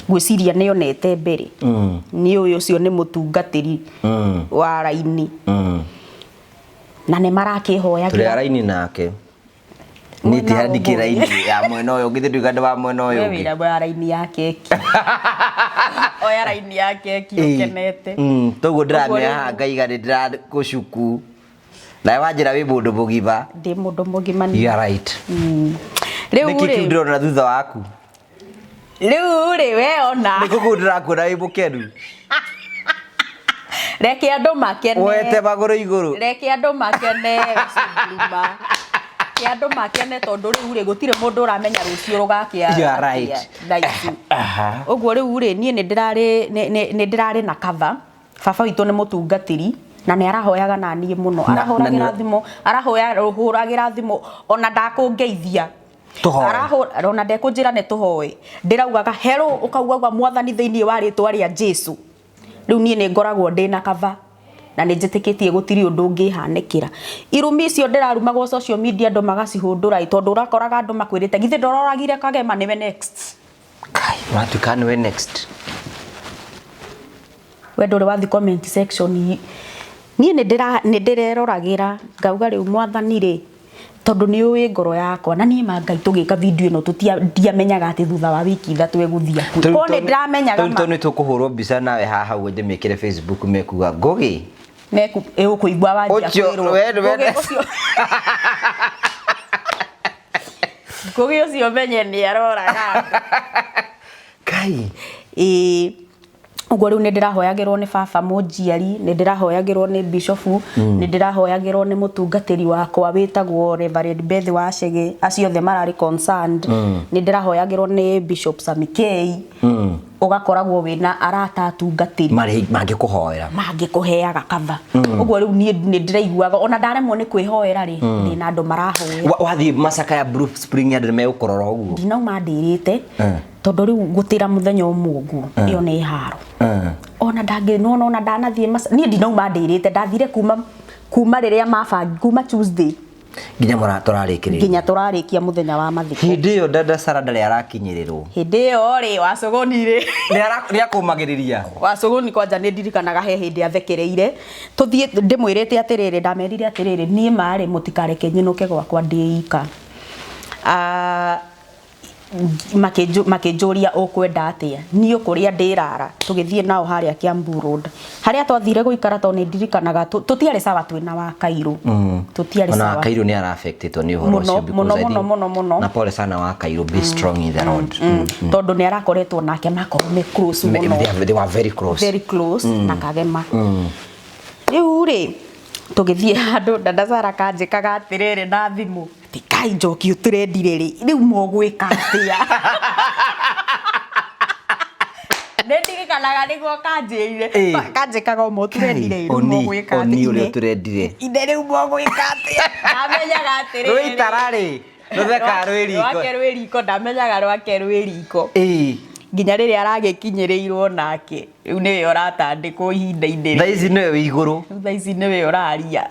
Ngwĩciria nĩ onete mbere. Nĩ ũyũ ũcio nĩ mũtungatĩri wa raini. Na nĩ marakĩhoyagĩra. Tũrĩ a raini nake. Niĩ ti handikĩ raini ya mwena ũyũ ũngĩ, nduga ndĩ wa mwena ũyũ We ũngĩ. wĩra wa raini ya keki. Oya raini ya keki ũkenete. Toguo ndĩramenya haha ngaiga nĩ ndĩrakũcuku. Nawe wanjĩra wĩ mũndũ mũgima. Ndĩ mũndũ mũgima niĩ. You are right. Rĩu Nĩkĩ rĩ. kĩu ndĩrona thutha waku? Rĩu rĩ, we ona. Nĩkũ kũu ndĩrakuona wĩ mũkenu? Reke andũ makene. Woete magũrũ igũrũ. Reke andũ makene, Sunguruma. Reke andũ makene tondũ rĩu rĩ, gũtirĩ mũndũ ũramenya rũciũ rũgakĩa You are right. atĩa thaa ici. Ũguo rĩu rĩ, niĩ nĩ ndĩrarĩ na cover. Baba witũ nĩ mũtungatĩri na nĩ arahoyaga na niĩ mũno. Arahũragĩra thimũ, arahũragĩra thimũ ona ndakũngeithia. Tũhoe. Arahũra ona ndekũnjĩra nĩ tũhoe. Ndĩraugaga hello ũkaugaga mwathani thĩinĩ wa rĩtwa rĩa Jesu. Rĩu niĩ nĩ ngoragwo ndĩna cover na nĩ njĩtĩkĩtie gũtirĩ ũndũ ũngĩhanĩkĩra. Irumi icio ndĩrarumagwo social media andũ magacihũndũra ĩ, tondũ ũrakoraga andũ makwĩrĩte githĩ ndororagire Kagema nĩwe next. Kai, ũratuĩka nĩwe next. We ndũrĩ wathiĩ comment section Niĩ nĩ ndĩreroragĩra ngauga rĩu mwathani rĩ, tondũ nĩ ũĩ ngoro yakwa na niĩ ma Ngai tũgĩka video ĩno tũtia ndiamenyaga atĩ thutha wa wiki 3 egũthiĩ akue. Korwo nĩ ndĩramenyaga ma. Tondũ nĩ tũkũhũrwo mbica nawe haha ũguo ndĩmĩkĩre Facebook mekuga Ngũgĩ. Meku ũkũigua wanjia kwĩrwo. Ngũgĩ ũcio. Ngũgĩ ũcio menye nĩ aroraga andũ. Kai. Ĩĩ. Ũguo rĩu nĩ ndĩrahoyagĩrwo nĩ baba mũnjiari, nĩ ndĩrahoyagĩrwo nĩ bishofu, nĩ ndĩrahoyagĩrwo nĩ mũtungatĩri wakwa wĩtagwo Reverend Beth Wachege, acio othe mararĩ concerned. Nĩ ndĩrahoyagĩrwo nĩ Bishop Sammy K. Ũgakoragwo wĩna arata atungatĩri. Marĩ mangĩkũhoera. Mangĩkũheaga cover. Ũguo rĩu niĩ nĩ ndĩraiguaga ona ndaremwo nĩ kwĩhoera rĩ, ndĩna andũ marahoera. Wathiĩ macakaya Blue Spring andũ nĩ megũkũrora ũguo. Ndinauma ndĩrĩte. Tondũ rĩu gũtĩra mũthenya ũmwe ũguo ĩyo nĩ haro. Ona ndangĩ nona ona ndanathiĩ niĩ ndinauma ndĩrĩte, ndathire kuma rĩrĩa mabangi, kuma Tuesday nginya tũrarĩkĩrĩria, nginya tũrarĩkia mũthenya wa mathiko. Hĩndĩ ĩyo dada Sarah ndarĩ arakinyĩrĩrwo. Hĩndĩ ĩyo rĩ, Wacũgũni rĩ, nĩ akũmagĩrĩria. Wacũgũni kwanja nĩ ndirikanaga he hĩndĩ athekereire tũthiĩ ndĩmwĩrĩte atĩrĩrĩ, ndamerire atĩrĩrĩ, niĩ marĩ mũtikareke nyinũke gwakwa ndĩ ika. Makĩnjũria ũkwenda atĩa, niĩ kũrĩa ndĩrara, tũgĩthiĩ nao harĩa Kiambu Road harĩa twathire gũikara, tondũ nĩ ndirikanaga tũtiarĩ sawa twĩna wa Kairũ, tũtiarĩ sawa. Ona Kairũ nĩ ara-affectĩtwo nĩ ũhoro ũcio. Mũno mũno mũno mũno. Na pole sana wa Kairũ, be strong in the Lord. Tondũ nĩ arakoretwo nake makorwo me close mũno. They were very close. Very close na Kagema. Rĩu rĩ, tũgĩthiĩ handũ dada Sarah kanjĩkaga atĩrĩrĩ na thimũ, atĩ kai Njoki ũtũrendire rĩ, rĩu mũgwĩka atĩa? Nĩ ndirikanaga nĩguo kanjĩrire, kanjĩkaga o mũtũrendire rĩu mũgwĩka atĩa? Oni ũrĩa ũtũrendire. Ine rĩu mũgwĩka atĩa? Ndamenyaga atĩrĩrĩ. Rũitara rĩ, rũthekaga rwĩ riko. Rwake rwĩ riko, ndamenyaga rwake rwĩ riko. Nginya rĩrĩa aragĩkinyĩrĩirwo nake, rĩu nĩwe ũratandĩkwo ihinda-inĩ rĩrĩ. Thaa ici nĩwe wĩ igũrũ. Thaa ici nĩwe ũraria.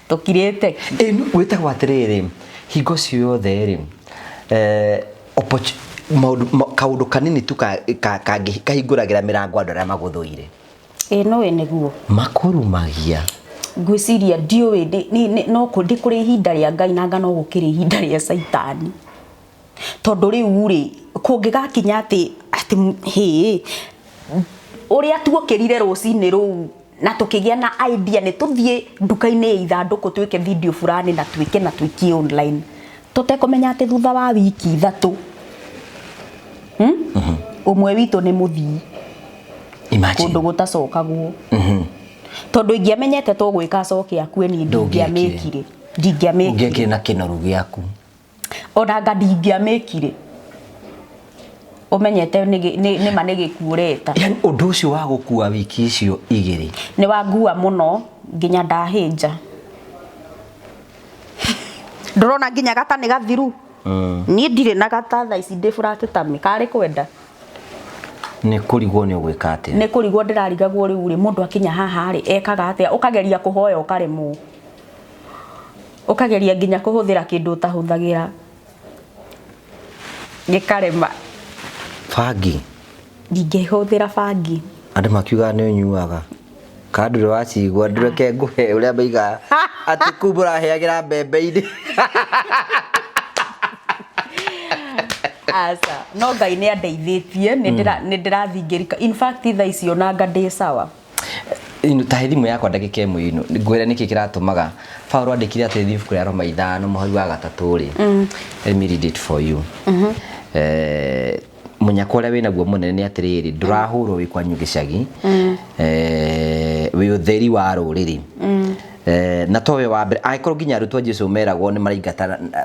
Tũkirĩte. Wĩtagwo atĩrĩrĩ, hingo ciothe rĩ, kaũndũ kanini tu kahingũragĩra mĩrango andũ arĩa magũthũire. Ĩĩ no nĩguo. Makũrumagia. Ngwĩciria ndiũĩ no ndĩ kũrĩ ihinda rĩa Ngai na anga no gũkĩrĩ ihinda rĩa Caitani. Tondũ rĩu rĩ, kũngĩgakinya atĩ hĩ, ũrĩa tuokĩrire rũcinĩ rũu na tũkĩgĩa na idea nĩ tũthiĩ nduka-inĩ ya ithandũkũ twĩke video fulani na twĩke na tũikie online, tũtekũmenya atĩ thutha wa wiki 3 ũmwe witũ nĩ mũthii kũndũ gũtacokagwo. Tondũ ingĩamenyete tũgwĩka acoke akue niĩ ndingĩamĩkire. Ndingĩamĩkire. Ũngĩekire na kĩnoru gĩaku. Ona anga ndingĩamĩkire. Ũmenyete nĩ ma nĩ gĩkuũ ũreta. Yaani ũndũ ũcio wa gũkua wiki icio 2 nĩ wangua mũno nginya ndahĩnja. Ndũrona nginya gata nĩ gathiru. Niĩ ndirĩ na gata thaa ici ndĩ flat tummy, karĩ kwenda. Nĩ kũrigwo nĩ ũgwĩka atĩa? Nĩ kũrigwo ndĩrarigagwo rĩu rĩ, mũndũ akinya haha rĩ, ekaga atĩa? Ũkageria kũhoya ũkaremwo. Ũkageria nginya kũhũthĩra kĩndũ ũtahũthagĩra. Gĩkarema. Bangi? Ndingĩhũthĩra bangi. Andũ makiugaga nĩ ũnyuaga. Kana ndũrĩ wacigua, ndũreke ngũhe ũrĩa maigaga atĩ kũu mũraheagĩra mbembe-inĩ. Aca, no Ngai nĩ andeithĩtie, nĩ ndĩrathingĩrĩka. In fact thaa ici ona anga ndĩ sawa. Ta he thimũ yakwa ndagĩka ĩmwe ino, ngwĩre nĩkĩ kĩratũmaga. Paul andĩkire atĩrĩ ibuku rĩa Roma 5 mũhari wa 3 rĩ. Let me read it for you. Mũnyaka ũrĩa wĩnaguo mũnene nĩ atĩrĩrĩ, ndũrahũrwo wĩ kwanyu gĩcagi, wĩ ũtheri wa rũrĩrĩ. Na towe wa mbere, angĩkorwo nginya arutwo a Jesu meragwo nĩ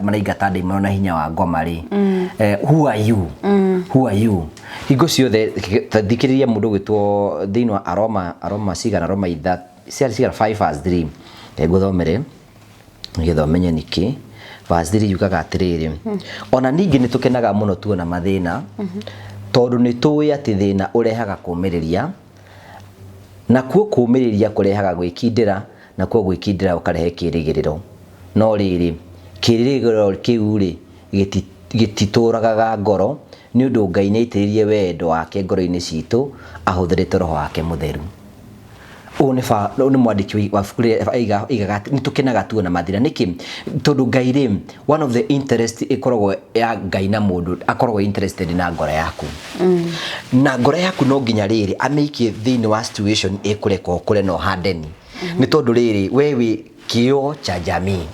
maraingata ndaimono na hinya wa ngoma rĩ, who are you? Who are you? Hingo ciothe thikĩrĩria mũndũ ũgwĩtwo thĩinĩ wa Aroma, Aroma cigana, Roma ciarĩ cigana, 5 verse 3. Reke ngũthomere nĩgetha ũmenye nĩkĩ. Verse 3 yugaga atĩrĩrĩ, ona ningĩ nĩ tũkenaga mũno tuona mathĩna, tondũ nĩ tũĩ atĩ thĩna ũrehaga kũũmĩrĩria, nakuo kũũmĩrĩria kũrehaga gwĩkindĩra, nakuo gwĩkindĩra gũkarehe kĩĩrĩgĩrĩro. No rĩrĩ, kĩĩrĩgĩrĩro kĩu rĩ, gĩtitũragaga ngoro, nĩ ũndũ Ngai nĩ aitĩrĩirie wendo wake ngoro-inĩ citũ ahũthĩrĩte Roho wake Mũtheru. Ũyũ nĩ ũyũ nĩ mwandĩki wa ibuku rĩrĩa aigaga atĩ nĩ tũkenaga tuona mathĩna. Nĩkĩ? Tondũ Ngai rĩ, one of the interest ĩkoragwo ya Ngai na mũndũ, akoragwo interested na ngoro yaku. Na ngoro yaku no nginya rĩrĩ amĩikie thĩinĩ wa situation ĩkũreka ũkũre na ũhandeni. Nĩ tondũ rĩrĩ, we wĩ kĩoo cha jamii.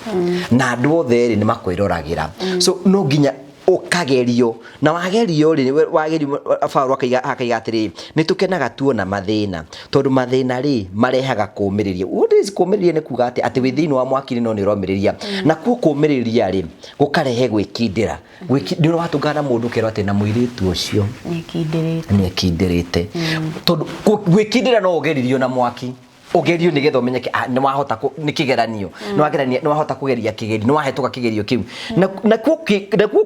Na andũ othe rĩ nĩ makwĩroragĩra. So no nginya ũkagerio, na wagerio rĩ, wagerio Paũlũ akaiga atĩrĩrĩ, nĩ tũkenaga tuona mathĩna, tondũ mathĩna rĩ marehaga kũũmĩrĩria. What is kũũmĩrĩria? Nĩ kuga atĩ atĩ wĩ thĩinĩ wa mwaki no nĩ ũromĩrĩria. Na kuo kũũmĩrĩria rĩ gũkarehe gwĩkindĩra. Nĩ ũratũngana na mũndũ ũkerwo atĩ na mũirĩtu ũcio nĩ ekindĩrĩte. Tondũ gwĩkindĩra no ũgeririo na mwaki, ũgerio nĩgetha ũmenyeke nĩ wahota nĩ kĩgeranio, nĩ wagerania, nĩ wahota kũgeria kĩgerio, nĩ wahĩtũka kĩgerio kĩu. Nakuo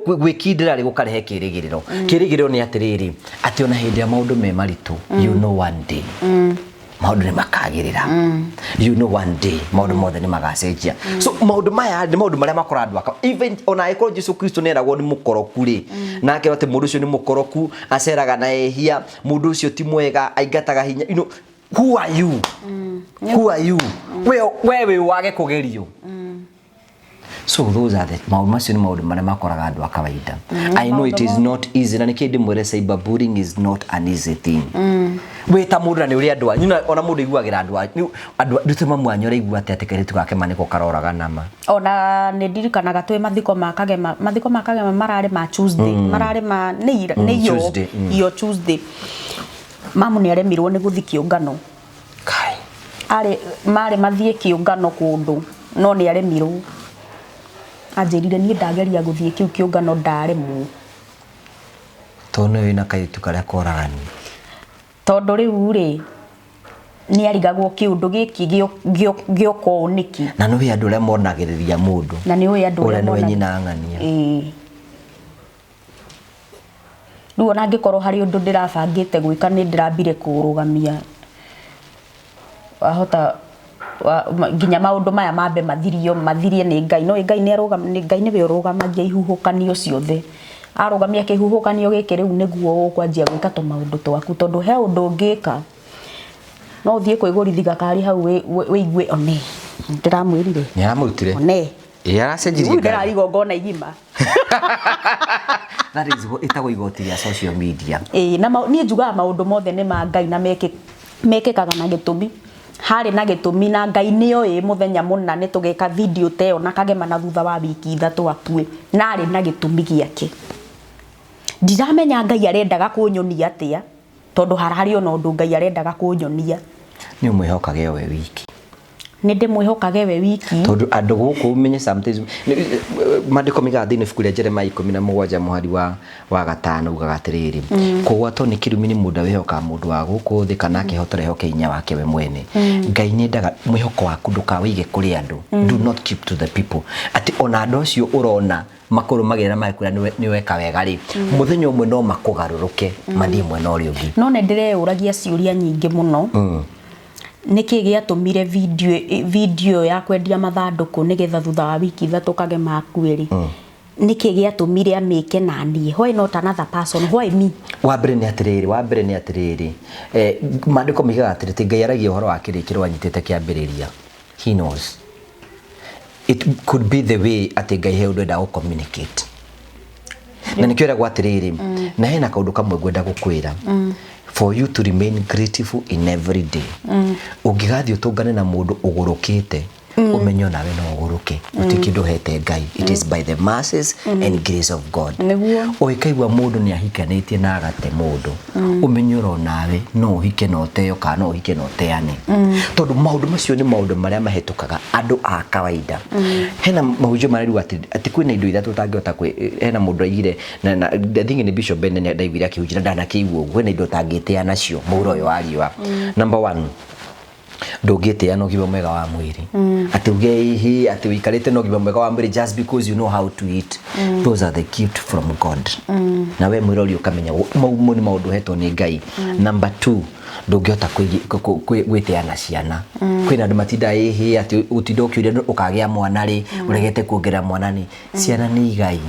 gwĩkindĩra rĩ gũkarehe kĩrĩgĩrĩro. Kĩrĩgĩrĩro nĩ atĩrĩrĩ, atĩ ona hĩndĩ ya maũndũ me maritũ, you know one day maũndũ nĩ makagĩrĩra, you know one day maũndũ mothe nĩ magacenjia. So maũndũ maya nĩ maũndũ marĩa makora andũ aka, even ona angĩkorwo Jesu Kristo nĩ eragwo nĩ mũkoroku rĩ, na akerwo atĩ mũndũ ũcio nĩ mũkoroku, aceraga na ehia, mũndũ ũcio ti mwega, aingataga hinya, you know, who are you? Who are you? We wĩ wage kũgerio. So those are the maũndũ macio nĩ maũndũ marĩa makoraga andũ a kawaida. I know it is not easy, na nĩkĩo ndĩmwĩre cyberbullying is not an easy thing. Wĩ ta mũndũ na nĩ ũrĩ andũ anyu, na ona mũndũ aiguagĩra andũ anyu, andũ ndute mamu wanyu araigua atĩa atĩ kairĩtu gake ma nĩko karoraga nama. Ona nĩ ndirikanaga twĩ mathiko ma Kagema, mathiko ma Kagema mararĩ ma Tuesday, mararĩ ma nĩ ira, nĩ iyo, Tuesday, iyo Tuesday. Mamu nĩ aremirwo nĩ gũthiĩ kĩũngano. Kai. Arĩ marĩ mathiĩ kĩũngano kũndũ, no nĩ aremirwo. Anjĩrire niĩ ndageria gũthiĩ kĩu kĩũngano ndaremwo. Tondũ nĩ wĩna kairĩtu karĩa koragani. Tondũ rĩu rĩ, nĩ arigagwo kĩũndũ gĩkĩ gĩoka ũũ nĩkĩ. Na nĩ ũĩ andũ arĩa monagĩrĩria mũndũ. Na nĩ ũĩ andũ ũrĩa nĩwe nyina ng'ania. Ĩĩ. Rĩu ona angĩkorwo harĩ ũndũ ndĩrabangĩte gwĩka nĩ ndĩrambire kũrũgamia. Wahota nginya maũndũ maya mambe mathirio, mathirie nĩ Ngai. No Ngai nĩ arũgam, Ngai nĩwe ũrũgamagia ihuhũkanio ciothe. Arũgamia kĩhuhũkanio gĩkĩ rĩu nĩguo ũkwanjia gwĩka tũmaũndũ twaku, tondũ he ũndũ ũngĩka no ũthiĩ kwĩgũrithia gakari hau wĩigue one ndĩramwĩrire. Nĩ aramũrutire. One. Ĩ aracenjirie Rĩu ngari. ndĩrarĩ igongona igima. That is what ĩtagwo igoti rĩa social media. Ĩĩ, na niĩ njugaga maũndũ mothe nĩ ma Ngai na mekĩkaga na gĩtũmi. Harĩ na gĩtũmi na Ngai nĩoĩ mũthenya mũna nĩ tũgeka video ta ĩyo na Kagema na thutha wa wiki ithatũ akue. Na arĩ na gĩtũmi gĩake. Ndiramenya Ngai arendaga kũnyonia atĩa, tondũ hararĩ ona ũndũ Ngai arendaga kũnyonia. Nĩ ũmwĩhokage we wiki. Nĩ ndĩmwĩhokage we wiki. Tondũ andũ gũkũ ũmenye sometimes, maandĩko moigaga thĩinĩ ibuku rĩa Jeremiah 17 mũhari wa 5 ugaga atĩrĩrĩ, kũgwatwo nĩ kĩrumi nĩ mũndũ wĩhokaga mũndũ wa gũkũ thĩ kana akĩhotora ehoke hinya wake we mwene. Ngai nĩ endaga mwĩhoko waku ndũkawĩige kũrĩ andũ. Do not keep to the people. Atĩ ona andũ acio ũrona makũrũmagĩrĩra magĩkwĩra nĩ weka wega rĩ, mũthenya ũmwe no makũgarũrũke mathiĩ mwena ũrĩa ũngĩ. No nĩ ndĩreyũragia ciũria nyingĩ mũno. Nĩkĩ gĩatũmire video ya kwendia mathandũkũ nĩgetha thutha wa wiki ithatũ Kagema akue rĩ? Nĩkĩ gĩatũmire amĩke na niĩ? Why not another person? Why me? Wa mbere nĩ atĩrĩrĩ, wa mbere nĩ atĩrĩrĩ, maandĩko moigaga atĩrĩ, atĩ Ngai aragia ũhoro wa kĩrĩkĩrĩro anyitĩte kĩambĩrĩria. He knows. It could be the way atĩ Ngai he ũndũ endaga gũ communicate. Na nĩkĩo eragwo atĩrĩrĩ, na hena kaũndũ kamwe ngwenda gũkwĩra. For you to remain grateful in every day. Ũngĩgathiĩ ũtũngane na mũndũ ũgũrũkĩte, ũmenye onawe no ũgũrũke. Gũtirĩ kĩndũ ũhete Ngai. It is by the mercies and grace of God. Nĩguo. Ũngĩkaigua mũndũ nĩ ahikanĩtie na agate mũndũ, ũmenye oro nawe no ũhike na ũteo kana no ũhike na ũteane. Tondũ maũndũ macio nĩ maũndũ marĩa mahĩtũkaga andũ a kawaida. Hena mahunjio marerwo atĩ kwĩna indo ithatũ ũtangĩhota kwĩ, hena mũndũ aigire, na I think nĩ Bishop Ben nĩ ndaiguire akĩhunjia na ndanakĩigua ũguo, kwĩna indo ũtangĩtĩa nacio mũhuro ũyũ wa riũa. Number 1, ndũngĩtĩa na ũgima mwega wa mwĩrĩ. Atĩ uge hihi atĩ ũikarĩte na ũgima mwega wa mwĩrĩ just because you know how to eat. Those are the gift from God. Na we mwĩrori ũkamenya mau nĩ maũndũ ũhetwo nĩ Ngai. Number 2, Ndũngĩhota gwĩtĩa na ciana. Kwĩna andũ matindaga ĩhĩ atĩ ũtinda ũkĩũria ũkagĩa mwana rĩ, ũregete kuongerera mwana nĩ. Ciana nĩ igai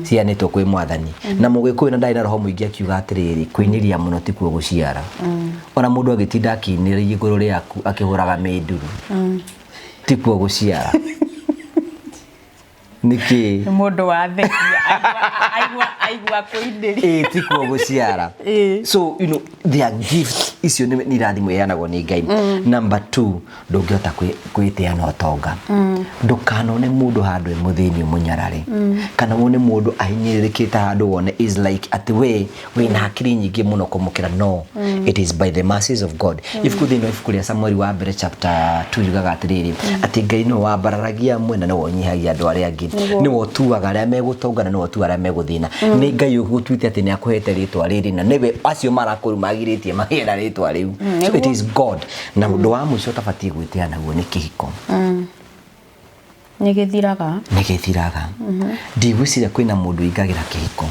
cianĩtwo kwĩ Mwathani. Na Mũgĩkũyũ na ndarĩ na roho mũingĩ akiuga atĩrĩrĩ, kwĩinĩria mũno tikuo gũciara. Ona mũndũ agĩtinda akĩinĩria igũrũ rĩaku akĩhũraga mĩnduru, tikuo gũciara. Nĩkĩ? Nĩ mũndũ wa thekia aigua aigua kũinĩria. Ĩ, tikuo gũciara. So their gifts icio nĩ irathimo iheanagwo nĩ Ngai. Number two, ndũngĩhota kwĩtĩa na ũtonga. Ndũkanone mũndũ handũ e mũthĩni ũmũnyarare, kana wone mũndũ ahinyĩrĩrĩkĩte handũ wone is like atĩ we wĩna hakiri nyingĩ mũno kũmũkĩra. No, it is by the mercies of God. Ibuku thĩinĩ wa ibuku rĩa Samueli wa mbere chapter 2 yugaga atĩrĩrĩ, atĩ Ngai nĩwe wambararagia amwe na nĩwe ũnyihagia andũ arĩa angĩ, nĩwe ũtuaga arĩa megũtonga na nĩwe ũtuaga arĩa megũthĩna. Nĩ Ngai ũgũtuĩte atĩ nĩ akũhete rĩtwa rĩrĩ, na nĩwe acio marakũruma agirĩtie magĩe na rĩtwa rĩu. So it is God. Na ũndũ wa mũico ũtabatiĩ gwĩtĩa naguo nĩ kĩhiko. Nĩ gĩthiraga. Nĩ gĩthiraga. Ndigwĩciria kwĩna mũndũ ũingagĩra kĩhiko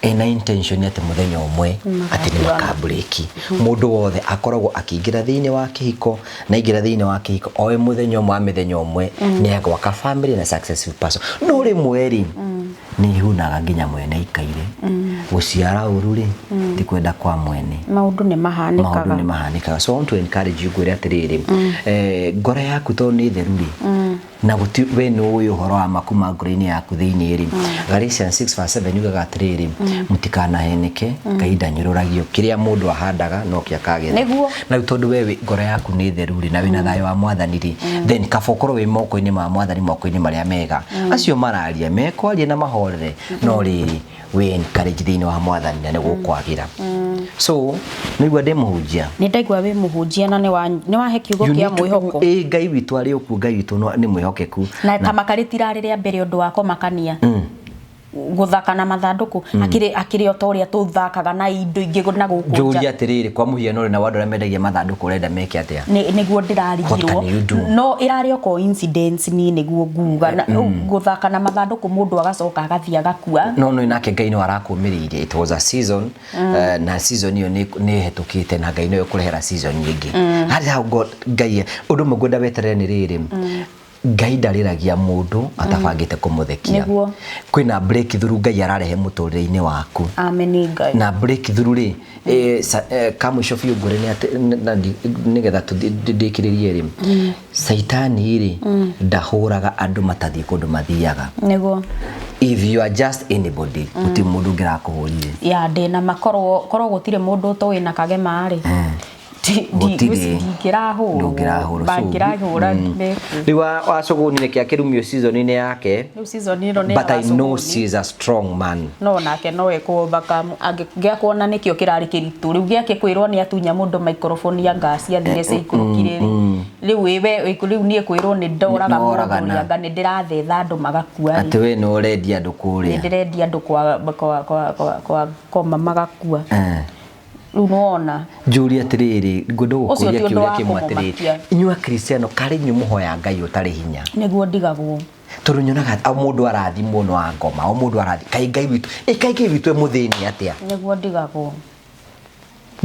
ena intention atĩ mũthenya ũmwe atĩ nĩ makambrĩki. Mũndũ wothe akoragwo akĩingĩra thĩinĩ wa kĩhiko, na aingĩra thĩinĩ wa kĩhiko oĩ mũthenya ũmwe wa mĩthenya ũmwe nĩ agwaka family na successful person. No rĩmwe rĩ, nĩ ihunaga nginya mwene aikaire. Gũciara ũru rĩ, ti kwenda kwa mwene. Maũndũ nĩ mahanĩkaga. Maũndũ nĩ mahanĩkaga. So I want to encourage you, ngwĩre atĩrĩrĩ, ngoro yaku tondũ nĩ theru rĩ, na gũti we nĩ ũĩ ũhoro wa ma kuma ngoro-inĩ yaku thĩinĩ rĩ, Galatians 6 verse 7 yugaga atĩrĩrĩ, mũtikanaheneke, Ngai ndanyũrũragio, kĩrĩa mũndũ ahandaga no kĩo akagetha. Nĩguo. Na rĩu tondũ we ngoro yaku nĩ theru rĩ, na wĩna thayũ wa Mwathani rĩ, then kaba ũkorwo wĩ moko-inĩ ma Mwathani, moko-inĩ marĩa mega. Acio mararia mekwaria na mahorere, no rĩrĩ, wĩ encourage thĩinĩ wa Mwathani na nĩ gũkwagĩra. So nĩigua ndĩ mũhunjia. Nĩ ndaigua wĩ mũhunjia na nĩ wahe kiugo You kĩa need to- mwĩhoko. Ĩ, Ngai witũ arĩ okuo, Ngai witũ nĩ mwĩhokeku. Na kamaka rĩtirarĩ rĩa mbere ũndũ wa kũmakania. Gũthaka na mathandũkũ akĩrĩ o ta ũrĩa tũthakaga na indo ingĩ na gũkũ nja. Njũria atĩrĩrĩ, kwa mũhiano rĩ, na andũ arĩa mendagia mathandũkũ ũrenda meke atĩa? Nĩguo ndĩrarigirwo. What can you do? No ĩrarĩ o coincidence niĩ nĩguo nguga. Na gũthaka na mathandũkũ mũndũ agacoka agathiĩ agakua. No nĩ nake Ngai no arakũmĩrĩirie. It was a season, na season ĩyo nĩ ĩhetũkĩte, na Ngai nĩwe ũkũrehera season ĩngĩ. That is how God, Ngai, ũndũ ũmwe ngwenda weterere nĩ rĩrĩ, Ngai ndarĩragia mũndũ atabangĩte kũmũthekia. Nĩguo. Kwĩna breakthrough Ngai ararehe mũtũrĩre-inĩ waku. Amen Ngai. Na breakthrough rĩ, kamũico biũ ngwĩre nĩ atĩ, na nĩgetha ndĩkĩrĩrie rĩ, Caitani rĩ, ndahũraga andũ matathiĩ kũndũ mathiaga. Nĩguo. If you are just anybody, gũtirĩ mũndũ ũngĩrakũhũrire. Ya ndĩna makorwo korwo gũtirĩ mũndũ ũtoĩ na kagema rĩ. Gũtirĩ. Ndingĩrahũrwo. Ndũngĩrahũrwo. So, Mangĩrahũra Rĩu wacũgũni nĩkĩ akĩrumio season-inĩ yake? Rĩu season ĩno nĩ But ya I know Wacũgũni. she is a strong man. No nake no ekwo overcome angĩkuona nĩkĩo kĩrarĩ kĩritũ. Rĩu gĩake kwĩrwo nĩ atunya mũndũ microphone ya ngasi athire ciikũrũkire rĩ. Rĩu ĩwe rĩu niĩ kwĩrwo nĩ ndoraga Nĩ woragana. mũndũ anga nĩ ndĩrathetha andũ magakua rĩ. Atĩ we nĩ ũrendia andũ kũrĩa. Nĩ ndĩrendia andũ kwa koma magakua. Rĩu nĩwona. Njũrie atĩrĩrĩ, ngwenda Ũcio gũkũria ti ũndũ kĩũria wa kĩmwe atĩrĩrĩ, kũmũmakia. inyuĩ Akristiano karĩ inyuĩ mũhoya Ngai ũtarĩ hinya? Nĩguo ndigagwo. Tondũ nyonaga o mũndũ arathimwo no angoma, o mũndũ arathi, kaĩ Ngai witũ, ĩ kaĩ Ngai witũ e mũthĩni atĩa? Nĩguo ndigagwo.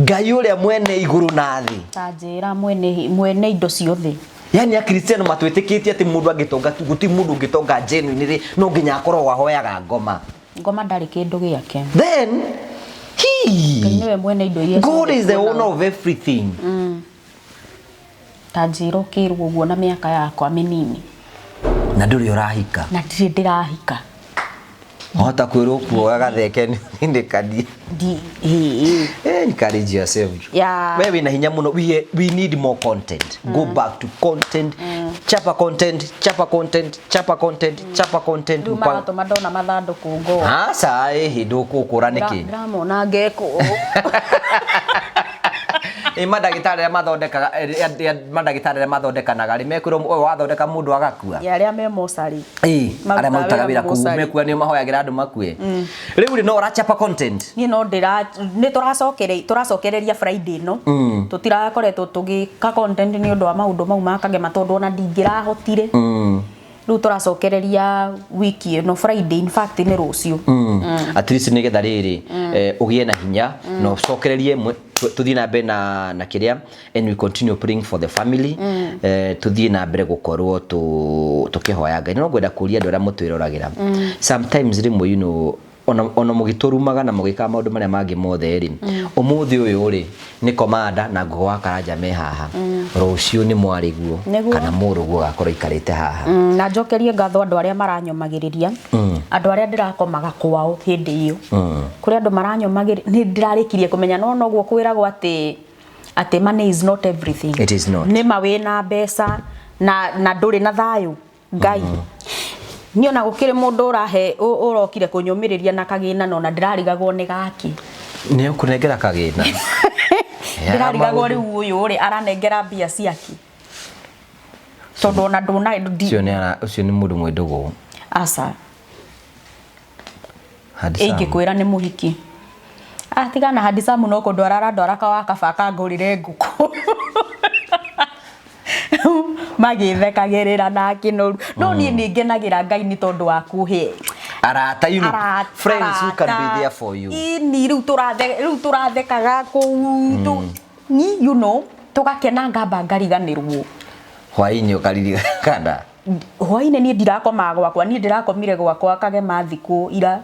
Ngai ũrĩa mwene igũrũ na thĩ. Ta njĩra mwene indo ciothe. Yani Akristiano matwĩtĩkĩtie atĩ mũndũ angĩtonga tu, gũtirĩ mũndũ ũngĩtonga genuinely rĩ, no nginya akorwo ahoyaga ngoma. Ngoma ndarĩ kĩndũ gĩake. Then he Ngai nĩwe mwene indo iria God ciothe is the tuonaga. owner of everything. Ta njĩra ũkĩrwo ũguo na mĩaka yakwa mĩnini. Na ndũrĩ ũrahika. Na ndirĩ ndĩrahika. Wahota kwĩrwo kuoga gatheke nĩ Ndi, ĩ, ĩ. Encourage yourself. Yeah. We wĩna hinya mũno. We need more content. Go back to content. Chapa content, chapa content, chapa content, chapa content. Rĩu maratũma ndona mathandũkũ ngo. Aca, ĩhĩ, ndũkũkũra nĩkĩ? Ndĩramona ngekwo. Ĩ mandagĩtarĩ arĩa mathondekaga, mandagĩtarĩ arĩa mathondekanaga rĩ, mekwĩrwo ũyũ wathondeka mũndũ agakua? Ya arĩa me mocarĩ. Ĩ, arĩa Marutaga marutaga wĩra wĩra kũu mocarĩ. mekua nĩo mahoyagĩra andũ makue. Rĩu rĩ, no ũrachapa content? Niĩ no ndĩra, nĩ tũracokereria Friday ĩno. Tũtirakoretwo tũgĩka content nĩ ũndũ wa maũndũ mau ma Kagema tondũ ona ndingĩrahotire. Rĩu tũracokereria wiki ĩno Friday, in fact nĩ rũciũ. At least nĩgetha rĩrĩ, ũgĩe na hinya na ũcokererie Tuthiĩ na mbere na kĩrĩa, and we continue praying for the family. Tuthiĩ na mbere gũkorwo tũkĩhoya Ngai. No ngwenda kũria andũ arĩa mũtwĩroragĩra, sometimes rĩmwe ona mũgĩtũrumaga na mũgĩkaga maũndũ marĩa mangĩ mothe rĩ, ũmũthĩ ũyũ rĩ nĩ komanda na Ngũgũ wa Karanja me haha, rũciũ nĩ mwarĩguo kana mũrũguo agakorwo aikarĩte haha. Na njokerie ngatho andũ arĩa maranyomagĩrĩria, andũ arĩa ndĩrakomaga kwao hĩndĩ ĩyo. Kũrĩ andũ maranyomagĩrĩria, nĩ ndĩrarĩkirie kũmenya no noguo kwĩragwo atĩ money is not everything. It is not. Nĩ ma wĩna mbeca na ndũrĩ na thayũ Ngai. Niĩ ona gũkĩrĩ mũndũ ũrahe ũrokire kũnyũmĩrĩria na kagĩna, no na ndĩrarigagwo nĩ gaki. Nĩ ũkũnengera kagĩna. Ndĩrarigagwo rĩu ũyũ rĩ aranengera mbia ciake. Tondũ ona ndũna Ũcio nĩ mũndũ mwĩ ndũgũ. Aca. Ingĩkwĩra nĩ mũhiki. Tigana Hadisamu no kũndwara arandwara kawa kaba akangũrĩre ngũkũ. Magĩthekagĩrĩra na kĩnoru. No niĩ nĩ ngenagĩra Ngai nĩ tondũ wa kũhe arata, friends who can be there for you. Ini rĩu tũrathekaga kũu tũgakena ngamba ngariganĩrwo. Hwaĩ-inĩ ũkaririkana. Hwaĩ-inĩ niĩ ndirakomaga gwakwa, niĩ ndĩrakomire gwakwa Kagema thikũ ira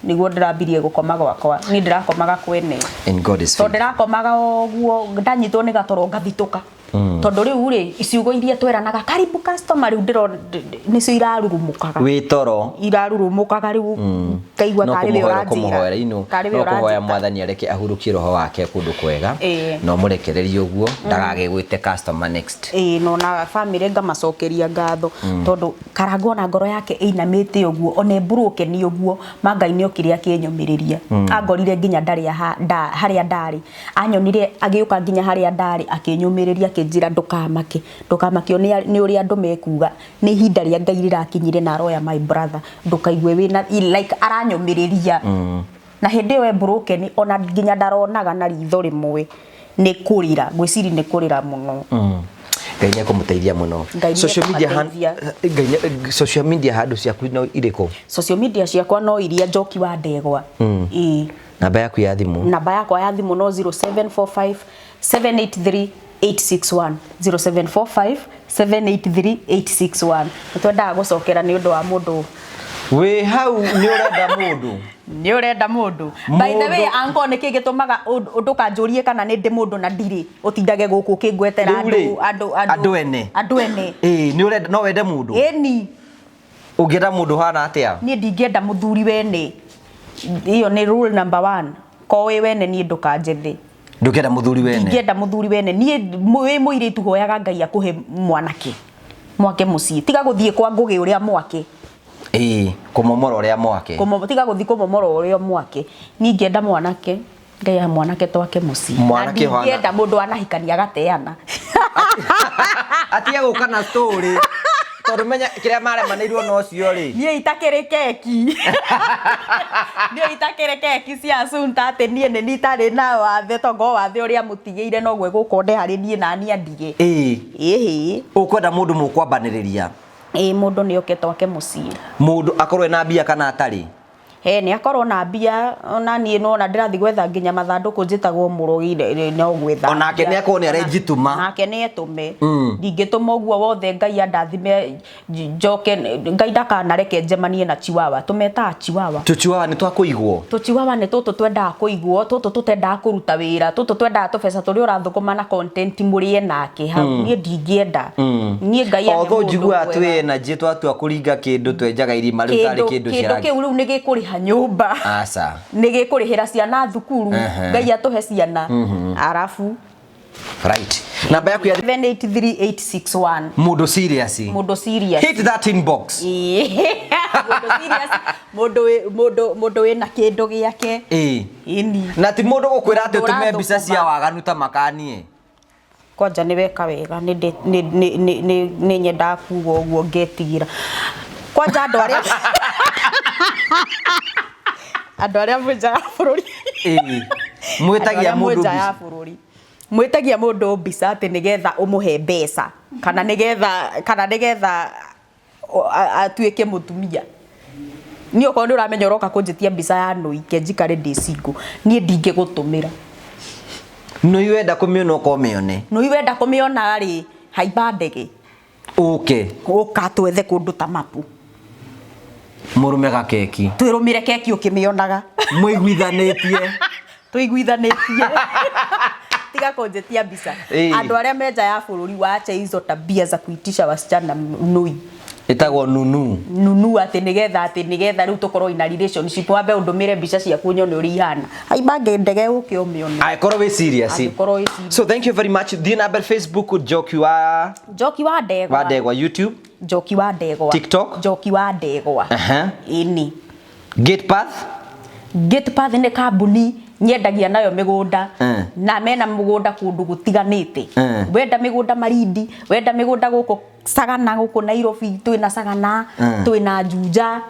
nĩguo ndĩrambirie gũkoma gwakwa, niĩ ndĩrakomaga kwene. And God is faithful. Tondũ ndĩrakomaga ũguo ndanyitwo nĩ gatoro ngathitũka. Tondũ rĩu rĩ ciugo iria tweranaga karibu customer rĩu ndĩro nĩcio irarurumũkaga. Wĩ toro. Irarurumũkaga rĩu ngaigua tarĩ we ũranjĩra. Tarĩ we ũranjĩra. Kũhoya Mwathani areke ahurũkie roho wake kũndũ kwega. No mũrekererie ũguo ndagagĩgwĩte customer next. No na family ngamacokeria ngatho tondũ Karangũ ona ngoro yake ĩinamĩte ũguo ona ĩmburuke nĩ ũguo ma Ngai nĩ okire akĩnyũmĩrĩria. Angorire nginya ndarĩ harĩa ndarĩ. Anyonire agĩũka nginya harĩa ndarĩ akĩnyũmĩrĩria akĩnjĩra ndũkamake, ndũkamakio nĩ ũrĩa andũ mekuga, nĩ ihinda rĩa Ngai rĩrakinyire na aroya my brother, ndũkaigue wĩna like aranyũmĩrĩria. Na hĩndĩ ĩyo ĩmburuke ona nginya ndaronaga na ritho rĩmwe nĩ kũrĩra, ngwĩciria nĩ kũrĩra mũno. Ngai nĩ ekũmũteithia mũno. Social media handũ ciaku no irĩkũ? Social media ciakwa no iria Njoki wa Ndegwa. Namba yaku ya thimũ? Namba yakwa ya thimũ no 0745 783 861. 0745 783 861. Nĩtwendaga gũcokera nĩ ũndũ wa mũndũ. Wĩ hau nĩ ũrenda mũndũ? Nĩ ũrenda mũndũ. By the way, anko nĩ kĩ gĩtũmaga ndũkanjũrie kana nĩ ndĩ mũndũ na ndirĩ ũtindage gũkũ ũkĩngwetera andũ ene. Andũ ene. Nĩ ũrenda, no wende mũndũ? Ĩni. Ũngĩenda mũndũ hana atĩa? Niĩ ndingĩenda mũthuri wene. Iyo nĩ rule number 1. Ko wĩ wene niĩ ndũkanjethe. Ndũngĩenda mũthuri wene? Ndingĩenda mũthuri wene. Niĩ wĩ mũirĩtu hoyaga Ngai akũhe mwanake. Mwake mũciĩ. Tiga gũthiĩ kwa Ngũgĩ ũrĩa mwake. Kũmomora ũrĩa mwake. Tiga gũthiĩ kũmomora ũrĩa mwake. Niĩ ingĩenda mwanake. Ngai ahe mwanake twake mũciĩ. Mwanake Na ndingĩenda mũndũ anahikania agateana. Atige gũka na story. Tondũ menya kĩrĩa maremanĩirwo na ũcio rĩ. Niĩ itakĩrĩ keki. Niĩ itakĩrĩ keki cia Assunta atĩ niĩ nĩ itarĩ na wathe tongo wathe ũrĩa mũtigĩire noguo ĩgũkonde harĩ niĩ na niĩ andige. Ĩhĩ. Ũkwenda mũndũ mũkwambanĩrĩria. Mũndũ nĩ oke twake mũciĩ. Mũndũ akorwo ena mbia kana atarĩ? Nĩ akorwo na mbia, ona niĩ no ona ndĩrathiĩ gwetha nginya mathandũkũ njĩtagwo mũrogi no gwetha. Onake nĩ akorwo nĩ arenjitũma. Nake nĩ etũme. Ndingĩtũma ũguo wothe Ngai andathime njoke Ngai ndakanareke njemanie na chiwawa. Tũmetaga chiwawa. Tũchiwawa nĩ twa kũigwo? Tũchiwawa nĩ tũtũ twendaga kũigwo, tũtũ tũtendaga kũruta wĩra, tũtũ twendaga tũbeca tũrĩa ũrathũkũma na content mũrĩe nake hau. Niĩ ndingĩenda. Niĩ Ngai ahe Although mũndũ njiguaga mwega. twĩ energy twatua kũringa kĩndũ twenjaga irima rĩu tarĩ kĩndũ Kĩndũ ciara- kĩu rĩu nĩ gĩkũrĩha nyũmba. Aca. Nĩ gĩkũrĩhĩra ciana thukuru. Ngai atũhe ciana. Arabu. Right. Namba yaku ya 783861. Mũndũ serious. Mũndũ serious. Hit that inbox. Mũndũ serious. Mũndũ wĩna kĩndũ gĩake. Ĩni. Na ti mũndũ gũkwĩra atĩ Mũndũ ũtũme mbica ũrathũkũma. cia waganu ta makanie. Kwanja nĩ weka wega, nĩ nyendaga kuga ũguo ngetigĩra. Kwanja andũ arĩa andũ arĩa mwĩ nja ya bũrũri. Mwĩtagia Andũ arĩa mwĩ mũndũ nja ya mbica. bũrũri. Mwĩtagia mũndũ mbica atĩ nĩgetha ũmũhe mbeca kana nĩgetha atuĩke mũtumia. Niĩ okorwo nĩ ũramenya ũroka kũnjĩtia mbica ya nũike njikare ndĩ single, niĩ ndingĩgũtũmĩra. Nui wenda kũmĩona ũkomĩone. Nui wenda kũmĩona rĩ, haimba ndege. Ũke. Ũka twethe kũndũ ta mapu. Mũrũme gakeki. Twĩrũmĩre keki ũkĩmĩonaga. Mũiguithanĩtie. Tũiguithanĩtie. Tiga kũnjĩtia mbica. Ĩĩ. Andũ arĩa me nja ya bũrũri waache hizo tabia za kuitisha wasichana nui. Ĩtagwo nunu. Nunu atĩ nĩgetha atĩ nĩgetha rĩu tũkorwo ina relationship wambe ũndũmĩre mbica ciaku nyone ũrĩa ihana. Haimba ndege ũke ũmĩone. Angĩkorwo wĩ serious. Angĩkorwo wĩ serious. So thank you very much. Thiĩ na mbere Facebook Njoki wa Njoki wa Ndegwa. Wa Ndegwa YouTube. Njoki wa Ndegwa. TikTok. Njoki wa Ndegwa. Aha. Ĩni. Gatepath. Gatepath nĩ kambuni nyendagia nayo mĩgũnda na mena mũgũnda kũndũ gũtiganĩte. Wenda mĩgũnda Malindi, wenda mĩgũnda gũkũ Sagana, gũkũ Nairobi twĩna Sagana, twĩna Juja.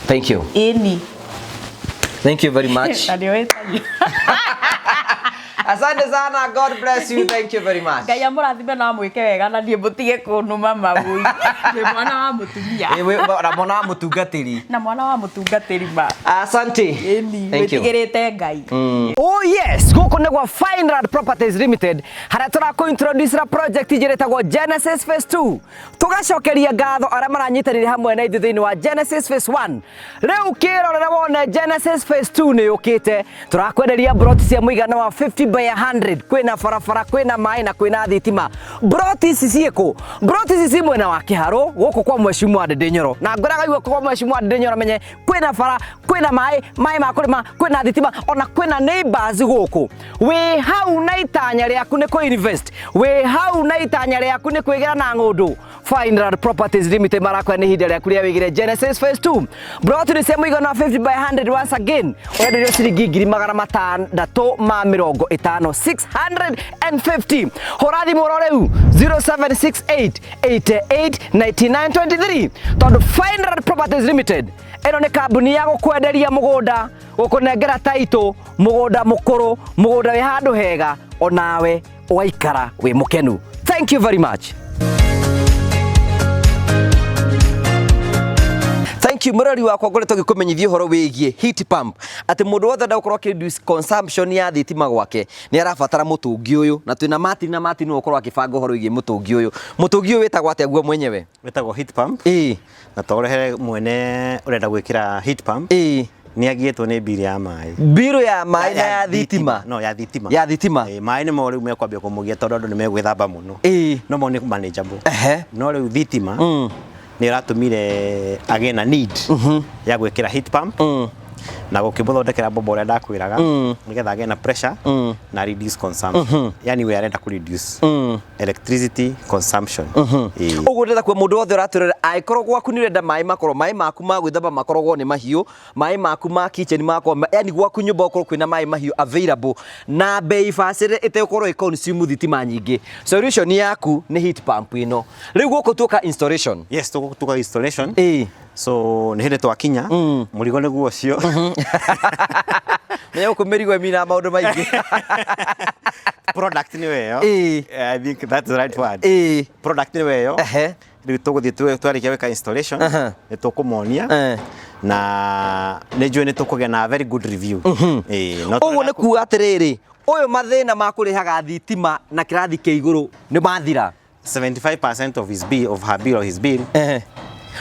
Thank you. Ĩni. Thank you very much. Na nĩo wĩtagio. Asante sana. God bless you. Thank you very much. Ngai amũrathime na amwĩke wega na niĩ mũtige kũnũma mabũi. Ndĩ mwana wa mũtumia. Ĩ, na mwana wa mũtungatĩri. Na mwana wa mũtungatĩri ma. Asante. Ĩni, Thank you. wĩtigĩrĩte Ngai. Oh yes, gũkũ nĩ gwa Fineland Properties Limited harĩa tũrakũ-introduce project njĩra ĩtagwo Genesis Phase 2. Tũgacokeria ngatho arĩa maranyitanĩire hamwe na ithuĩ thĩinĩ wa Genesis Phase 1. Rĩu kĩrorere wone Genesis Phase 2 nĩ yũkĩte. Tũrakwenderia broti cia mũigana wa 50 by 100. Kwĩna barabara, kwĩna maĩ na kwĩna thitima. Broti ici ciĩkũ? Broti ici ci mwena wa Kĩharũ gũkũ kwa Mheshimiwa Ndindi Nyoro. Na ngwĩraga igua kwa Mheshimiwa Ndindi Nyoro menye kwĩna bara, kwĩna maĩ, maĩ ma kũrĩma, kwĩna thitima, ona kwĩna neighbors gũkũ. Wĩ hau na itanya rĩaku nĩ kũ-invest. Wĩ hau na itanya rĩaku nĩ kwĩgĩra na ng'ũndũ. Fineland Properties Limited marakwĩra nĩ ihinda rĩaku rĩa wĩgĩre Genesis Phase 2. Broti nĩ cia mũigana wa 50 by 100 once again. Ũrenderio ciringi ngiri magana matandatũ ma mĩrongo ĩtano, 650. Hũra thimũ oro rĩu 0768 88 99 23 tondũ Fineland Properties Limited ĩno nĩ kambuni ya gũkwenderia mũgũnda, gũkũnengera taitũ, mũgũnda mũkũrũ, mũgũnda wĩ handũ hega, onawe ũgaikara wĩ mũkenu. Thank you very much. Thank you mũrori wakwa ngoretwo ngĩkũmenyithia ũhoro wĩgiĩ heat pump atĩ mũndũ wothe enda gũkorwo akĩ reduce consumption ya thitima gwake nĩ arabatara mũtũngi ũyũ na twĩna Martin na Martin nĩwe ũkorwo akĩbanga ũhoro wĩgiĩ mũtũngi ũyũ. Mũtũngi ũyũ wĩtagwo atĩa guo mwenyewe? Wĩtagwo heat pump. Ĩĩ. Na to ũrehere mwene ũrenda gwĩkĩra heat pump. Ĩĩ. Nĩ agiĩtwo nĩ mbirũ ya maĩ. Mbirũ ya maĩ na ya thitima. No, ya thitima. Ya thitima. Ĩĩ, maĩ nĩmo rĩu mekwambia kũmũgia tondũ andũ nĩ megwĩthamba mũno. Ĩĩ. No mo nĩ manageable. Ehe. No rĩu thitima nĩ ĩratũmire agĩe na need ya gwĩkĩra heat pump na gũkĩmũthondekera bomba ũrĩa ndakwĩraga nĩgetha agĩe na pressure na reduce consumption. Yani we arenda kũ reduce electricity consumption. Ĩĩ. Ũguo ndĩrenda kuga mũndũ wothe ũratwĩrora angĩkorwo gwaku nĩ ũrenda maĩ makorwo maĩ maku ma gwĩthamba makoragwo nĩ mahiũ, maĩ maku ma kitchen makorwo yani gwaku nyũmba gũkorwo kwĩna maĩ mahiũ available na bei bacĩrĩre ĩtegũkorwo ĩ consume thitima nyingĩ. Solution yaku nĩ heat pump ĩno. Rĩu gũkũ tuoka installation. Yes, tuka installation. Ĩĩ. So nĩ hĩndĩ twakinya mũrigo nĩguo ũcio. Menya gũkũ mĩrigo ĩminaga maũndũ maingĩ. Product nĩyo ĩyo. Ĩĩ. I think that's the right word. Ĩĩ. Product nĩyo ĩyo. Ehe. Rĩu tũgũthiĩ twarĩkia gwĩka installation nĩ tũkũmonia na nĩ njũĩ nĩ tũkũgĩa na very good review. Ĩĩ, no Ũguo nĩ kuga atĩrĩrĩ, ũyũ mathĩna ma kũrĩhaga thitima na kĩrathi kĩa igũrũ nĩ mathira. 75% of his bill, of her bill or his bill.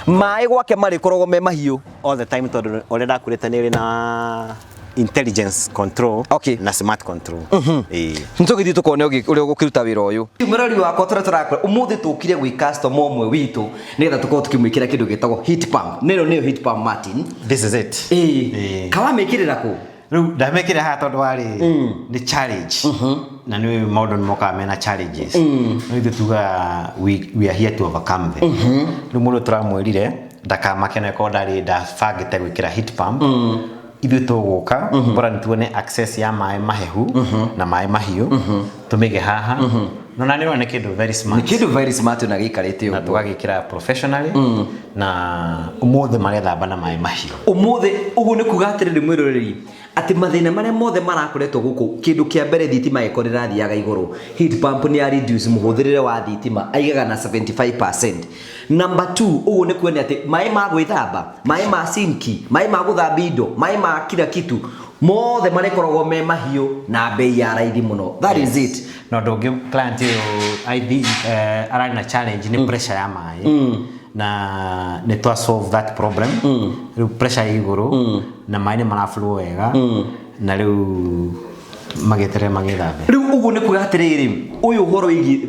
Maĩ gwake marĩkoragwo me mahiũ all the time tondũ ũrĩa ndakwĩrĩte nĩ ĩrĩ na intelligence control okay. na smart control. Ĩĩ. Nĩtũgĩthiĩ tũkone ũrĩa ũgũkĩruta wĩra ũyũ. Mũrori wakwa tũrĩa tũrakora ũmũthĩ tũkire gwĩ customer ũmwe witũ nĩgetha tũkorwo tũkĩmwĩkĩra kĩndũ gĩtagwo heat pump. Na ĩno nĩyo heat pump Martin. This is it. Ĩĩ. Kawamĩkĩrĩra kũ? Rĩu ndamĩkĩra haha tondũ warĩ nĩ challenge na nĩ maũndũ nĩ mokaga mena challenges no ithuĩ tugaga we are here to overcome them. Rĩu mũndũ tũramwĩrire ndakamake na korwo ndarĩ ndabangĩte gwĩkĩra heat pump ithuĩ tũgũka bora nĩ tuone access ya maĩ mahehu na maĩ mahiũ tũmĩige haha no na nĩ ũrona nĩ kĩndũ very smart Nĩ kĩndũ very smart na gĩikarĩte na ũguo. tũgagĩkĩra professionally na ũmũthĩ marethamba na maĩ mahiũ. Ũmũthĩ ũguo nĩ kuga atĩrĩrĩ mwĩroreri atĩ mathĩna marĩa mothe marakoretwo gũkũ kĩndũ kĩa mbere thitima ĩkorwo ĩrathiaga igũrũ heat pump nĩ ya reduce mũhũthĩrĩre wa thitima aigaga na 75%. Number 2 ũguo nĩ kuonia atĩ maĩ ma gwĩthamba, maĩ ma sinki, maĩ ma gũthambia indo, maĩ ma kila kitu Mothe marĩkoragwo me mahiũ na bei ya raithi mũno. That is it. Na ũndũ ũngĩ, client ũyũ, I think, ararĩ na challenge nĩ pressure ya maĩ, na nĩ twa solve that problem. Rĩu pressure ĩ igũrũ na maĩ nĩ maraflow wega, na rĩu magĩeterere magĩthambe. Rĩu ũguo nĩ kuga atĩrĩrĩ, ũyũ ũhoro wĩgiĩ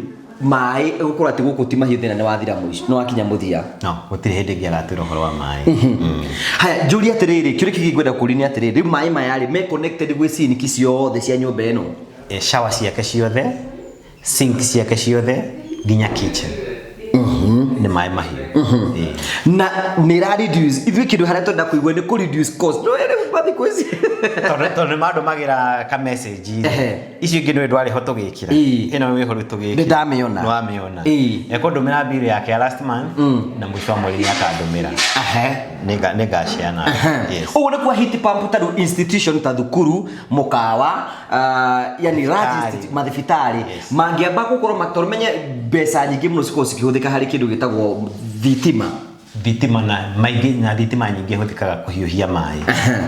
maĩ gũkorwo atĩ gũkũ ti mahiũ, thĩna nĩ wathira mũico, nĩ wakinya mũthia. No gũtirĩ hĩndĩ ĩngĩ agatwĩra ũhoro wa maĩ. Haya, njũrie atĩrĩrĩ, kĩũria kĩngĩ ngwenda kũũria nĩ atĩrĩrĩ, rĩu maĩ maya rĩ, me connected gwĩ sinki ciothe cia nyũmba ĩno? Shower ciake ciothe, sink ciake ciothe, nginya kitchen nĩ maĩ mahiũ. Ĩĩ. Na nĩ ra reduce ithuĩ kĩndũ harĩa twenda kũigua nĩ kũ reduce cost, no ĩrĩ mathikũ ici. Tondũ nĩ mandũmagĩra ka message. Icio ingĩ nĩ ndwarĩ ho tũgĩkĩra. Ĩno wĩho rĩu tũgĩkĩra. Nĩ ndamĩona. Nĩ wamĩona. Ĩĩ. Ekũndũmĩra bill yake ya last month, na mũico wa mweri nĩ akandũmĩra. Nĩ ngaciana, yes. Ũguo nĩ kwa heat pump, ta rĩu institution ta thukuru, mũkawa, yani large Thibitarĩ. Mathibitarĩ mangĩamba gũkorwo tondũ menye mbeca nyingĩ mũno cikorwo cikĩhũthĩka harĩ kĩndũ gĩtagwo thitima. Thitima na maingĩ, na thitima nyingĩ hũthĩkaga kũhiũhia maĩ.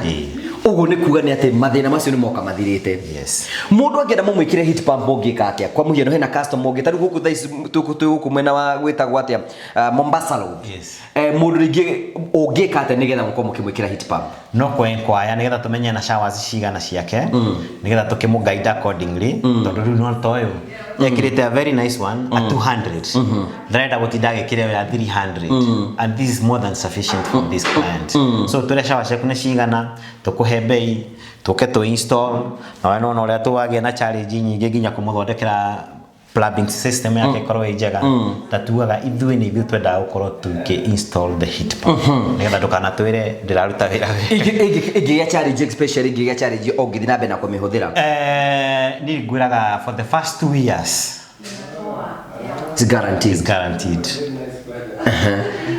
Ĩĩ. Ũguo nĩ kuga nĩ atĩ mathĩna macio nĩ moka mathirĩte. Yes. Mũndũ angĩenda mũmwĩkĩre heat pump, ũngĩka atĩa? Kwa mũhiano, hena customer ũngĩ ta rĩu gũkũ thaa ici twĩ gũkũ mwena wa gwĩtagwo atĩa, Mombasa Road. Yes. Mũndũ rĩngĩ ũngĩka atĩa nĩgetha mũkorwo mũkĩmwĩkĩra heat pump? No kwenkwaya nĩgetha tũmenye na showers cigana ciake, nĩgetha tũkĩmũ guide accordingly, tondũ rĩu no ta ũyũ ekĩrĩte a very nice one a 200, ndarenda gũtinda agĩkĩra ĩyo ya 300, and this is more than sufficient for this client. So twĩre shower ciaku nĩ cigana, tũkũhe bei, tũke tũ install. Na we nona ũrĩa tũwagĩa na challenge nyingĩ nginya kũmũthondekera plumbing system yake ĩkorwo ĩ njega, ta tugaga ithuĩ nĩ ithuĩ twendaga gũkorwo tũkĩ install the heat pump nĩgetha ndũkanatwĩre ndĩraruta wĩra wega. Ĩngĩgĩa challenge, especially ĩngĩgĩa challenge ũngĩthiĩ na mbere na kũmĩhũthĩra? Niĩ ngwĩraga for the first 2 years It's guaranteed. Is guaranteed,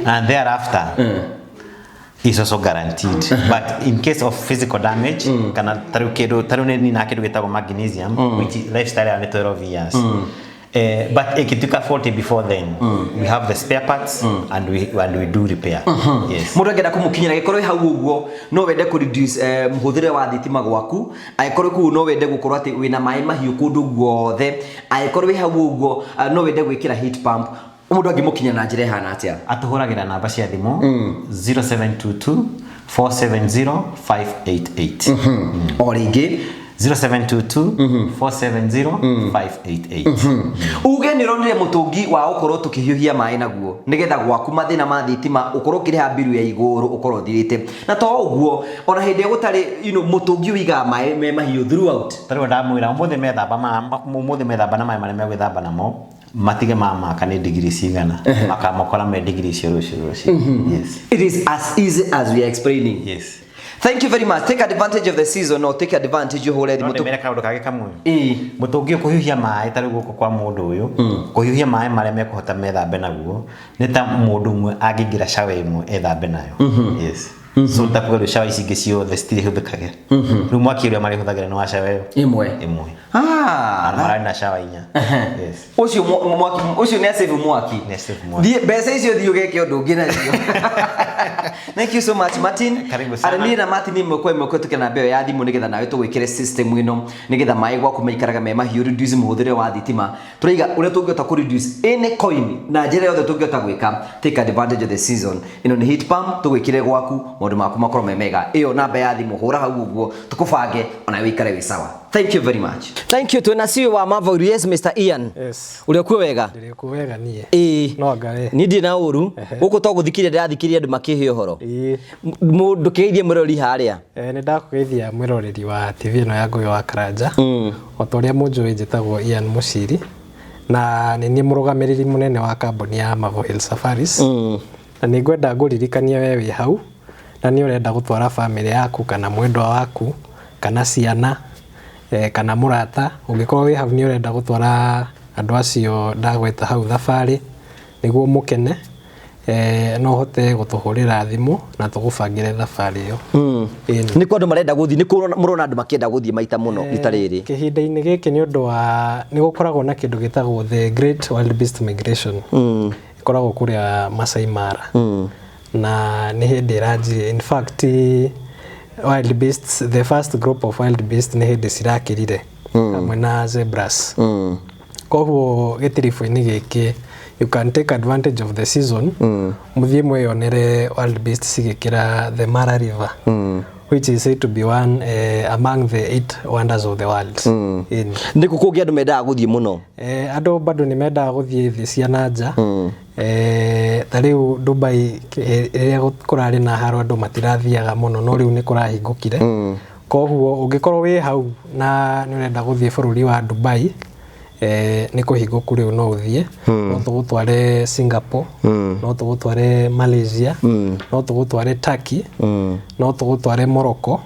and thereafter is also guaranteed, but in case of physical damage, kana tarĩu kĩndũ tarĩu nĩ nina kĩndũ gĩtagwo magnesium, which is lifestyle ya nĩ 12 years. But ikituka 40 before then, we have the spare parts and we do repair, yes. Mũndũ angĩenda kũmũkinyĩra, gĩkorwo hau ũguo no wende kũ reduce mũhũthĩre wa thitima gwaku, angĩkorwo kũu no wende gũkorwo atĩ wĩna maĩ mahiũ kũndũ guothe, angĩkorwo wĩ hau ũguo no wende gwĩkĩra heat pump, mũndũ angĩmũkinya na njĩra ĩhana atĩa? Atũhũragĩra namba cia thimũ 0722 470 588. O rĩngĩ? 0722 470 588. Uge nĩ ũronire mũtũngi wa gũkorwo tũkĩhiũhia maĩ naguo, nĩgetha gwaku mathĩna ma thitima ũkorwo ũkĩrĩha mbiru ya igũrũ ũkorwo ũthirĩte. Na to ũguo, ona hĩndĩ ĩrĩa gũtarĩ mũtũngi ũigaga maĩ me mahiũ throughout. Tarĩu ndamwĩra ũmũthĩ methamba ũmũthĩ methamba na maĩ marĩa megwĩthamba namo, matige mamaka nĩ digiri cigana, makamokora me digiri icio rũciũ rũciũ, yes. It is as easy as we are explaining. Yes. Thank you very much. Take advantage of the season or take advantage, ũhũre No thimũ. ndĩmere kaũndũ kangĩ kamwe. Ĩĩ. Mũtũngi ũyũ kũhiũhia maĩ, tarĩu gũkũ kwa mũndũ ũyũ, kũhiũhia maĩ marĩa mekũhota methambe naguo nĩ ta mũndũ ũmwe angĩingĩra shower ĩmwe ethambe nayo, yes. So takuga rĩu shower ici ingĩ ciothe citirĩhũthĩkage, rĩu mwaki ũrĩa marĩhũthagĩra nĩ wa shower ĩyo ĩmwe. Ĩmwe. Ah, na mararĩ na shower inya, yes. Ũcio mwaki ũcio nĩ asave mwaki. Nĩ asave mwaki. Thiĩ mbeca icio, thiĩ ũgeke ũndũ ũngĩ nacio. Thank you so much, Martin. Karibu sana. Arĩ niĩ na Martin ĩmwe kwa ĩmwe kũhetũkĩra namba ĩyo ya thimũ, nĩgetha nawe tũgwĩkĩre system ĩno, nĩgetha maĩ gwaku maikaraga me mahiũ, reduce mũhũthĩre wa thitima. Tũraiga ũrĩa tũngĩhota kũ reduce any coin na njĩra yothe tũngĩhota gwĩka. Take advantage of the season. Ĩno nĩ heat pump tũgwĩkĩre gwaku, maũndũ maku makorwo me mega. Ĩyo namba ya thimũ, hũra hau ũguo tũkũbange ona wĩikare wĩ sawa. Thank you very much. Thank you. Twĩna CEO wa Marvel. Yes, Mr Ian. Yes. Ũrĩa kuo wega? Ndĩrĩ kuo wega niĩ. Ĩĩ. No anga we. Niĩ ndirĩ na ũru gũkũ, to gũthikĩrĩria ndĩrathikĩrĩria andũ makĩhe ũhoro. Mũndũ kĩgeithie mũrori harĩa. Nĩ ndakũgeithia mwĩroreri wa TV ĩno ya Ngũgĩ wa Karanja. O ta ũrĩa mũnjũĩ, njĩtagwo Ian Mũciri na nĩ niĩ mũrũgamĩrĩri mũnene wa kambuni ya Marvel Hill Safaris. Na nĩ ngwenda ngũririkanie we wĩ hau na nĩ ũrenda gũtwara bamĩrĩ yaku kana mwendwa waku kana ciana, kana mũrata, ũngĩkorwo wĩ hau nĩ ũrenda gũtwara andũ acio ndagweta hau thabarĩ nĩguo mũkene, no ũhote gũtũhũrĩra thimũ na tũgũbangĩre thabarĩ ĩyo. Ĩni. Nĩ kwa andũ marenda gũthiĩ, nĩ kũ mũrona andũ makĩenda gũthiĩ maita mũno rita rĩrĩ? Kĩhinda-inĩ gĩkĩ, nĩ ũndũ wa nĩ gũkoragwo na kĩndũ gĩtagwo the Great Wildebeest Migration, ĩkoragwo kũrĩa Masai Mara, na nĩ hĩndĩ ĩranjirie. In fact, Wild beasts, the first group of wild beasts nĩ hĩndĩ cirakĩrire hamwe na zebras. Koguo gĩtiribũ-inĩ gĩkĩ you can take advantage of the season, mũthiĩ mwĩyonere wild beasts cigĩkĩra the Mara River, which is said to be one among the eight wonders of the world. Ĩni. Nĩ kũ kũngĩ andũ mendaga gũthiĩ mũno? Andũ bado nĩ mendaga gũthiĩ thĩ cia na nja. Ta rĩu Dubai, rĩrĩa kũrarĩ na haro andũ matirathiaga mũno, no rĩu nĩ kũrahingũkire. Koguo ũngĩkorwo wĩ hau na nĩ ũrenda gũthiĩ bũrũri wa Dubai, nĩ kũhingũku rĩu, no ũthiĩ. No tũgũtware Singapore, no tũgũtware Malaysia, no tũgũtware Turkey, no tũgũtware Morocco,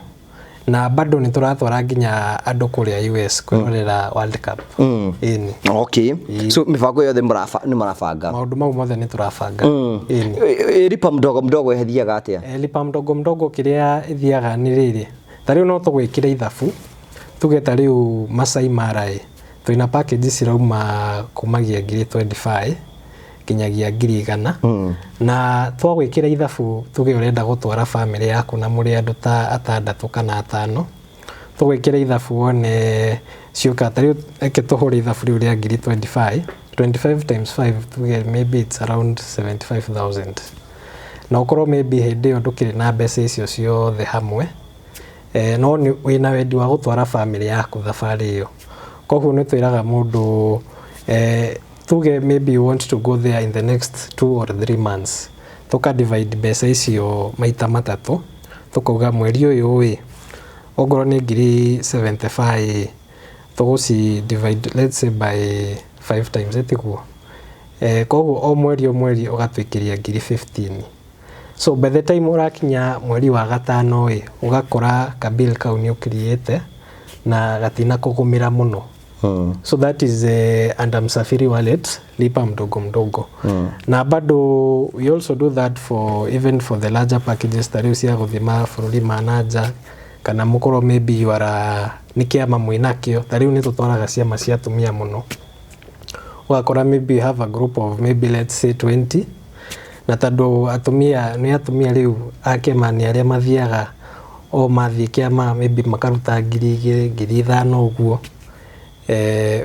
na bado nĩ tũratwara nginya andũ kũrĩa US kwĩrorera World Cup. Ĩni. Okay, so mĩbango yothe nĩ mũrabanga? Maũndũ mau mothe nĩ tũrabanga. Ĩni. Lipa mdogo mdogo ĩthiaga atĩa? Lipa mdogo mdogo kĩrĩa ĩthiaga nĩ rĩrĩ, ta rĩu no tũgwĩkĩre ithabu, tuge ta rĩu Masai Mara ĩ twĩna package cirauma kumagia ngiri 25 nginyagia 100,000. Na twagwĩkĩra ithabu, tuge ũrenda gũtwara family yaku na mũrĩ andũ ta atandatũ kana atano, tũgwĩkĩra ithabu wone ciũka. Ta rĩu reke tũhũre ithabu rĩu rĩa ngiri 25. 25 times 5, tuge maybe it's around 75,000, na ũkorwo maybe hĩndĩ ĩyo ndũkĩrĩ na mbeca icio ciothe hamwe, no nĩ wĩna wendi wa gũtwara family yaku thabarĩ ĩyo. Koguo nĩ twĩraga mũndũ, tuge maybe you want to go there in the next 2 or 3 months, tũka divide mbeca icio maita matatũ, tũkauga mweri ũyũ ĩ ongorwo nĩ ngiri 75, tũgũci divide, let's say, by 5 times, ĩtiguo? Koguo o mweri ũgatwĩkĩria ngiri 15. So by the time ũrakinya mweri wa gatano ĩ, ũgakora kabill kau nĩ ũkiriĩte na gatina kũgũmĩra mũno. So that is under Msafiri Wallet lipa mdogo mdogo. Na bado we also do that for even for the larger packages, ta rĩu cia gũthiĩ mabũrũri ma na nja, kana mũkorwo maybe you are nĩ kĩama mwĩnakĩo. Ta rĩu nĩ tũtwaraga ciama cia atumia mũno, ũgakora maybe you have a group of maybe, let's say, 20, na tondũ atumia nĩ atumia rĩu a kĩama nĩ arĩa mathiaga o mathiĩ kĩama maybe makaruta 2,000, 5,000 ũguo,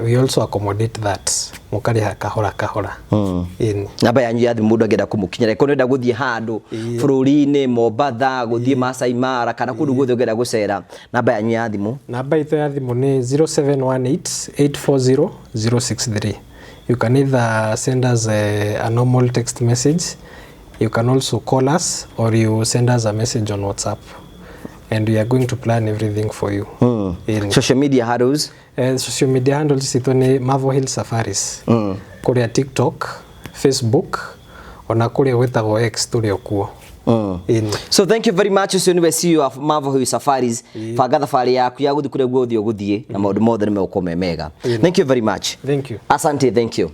we also accommodate that, mũkarĩha kahora kahora. Ĩni. Namba yanyu ya thimũ mũndũ angĩenda kũmũkinyĩra, ĩkorwo nĩenda gũthiĩ handũ bũrũri-inĩ, Mombatha, gũthiĩ Masai Mara, kana kũndũ guothe ũngĩenda gũcera, namba yanyu ya thimũ? Namba itũ ya thimũ nĩ 0718 840 063. You can either send us a normal text message, you can also call us, or you send us a message on WhatsApp, and we are going to plan everything for you. Ĩni. Social media handles? Social media handles citũ nĩ Marvel Hill Safaris kũrĩa TikTok, Facebook, ona kũrĩa gwĩtagwo X tũrĩ o kuo. Ĩni. So thank you very much. Ũcio nĩwe CEO of Marvel Hill Safaris. Banga thabarĩ yaku ya gũthiĩ kũrĩa guothe ũgũthiĩ na maũndũ mothe nĩ megũkorwo me mega. Thank you very much. Thank you. Asante, thank you.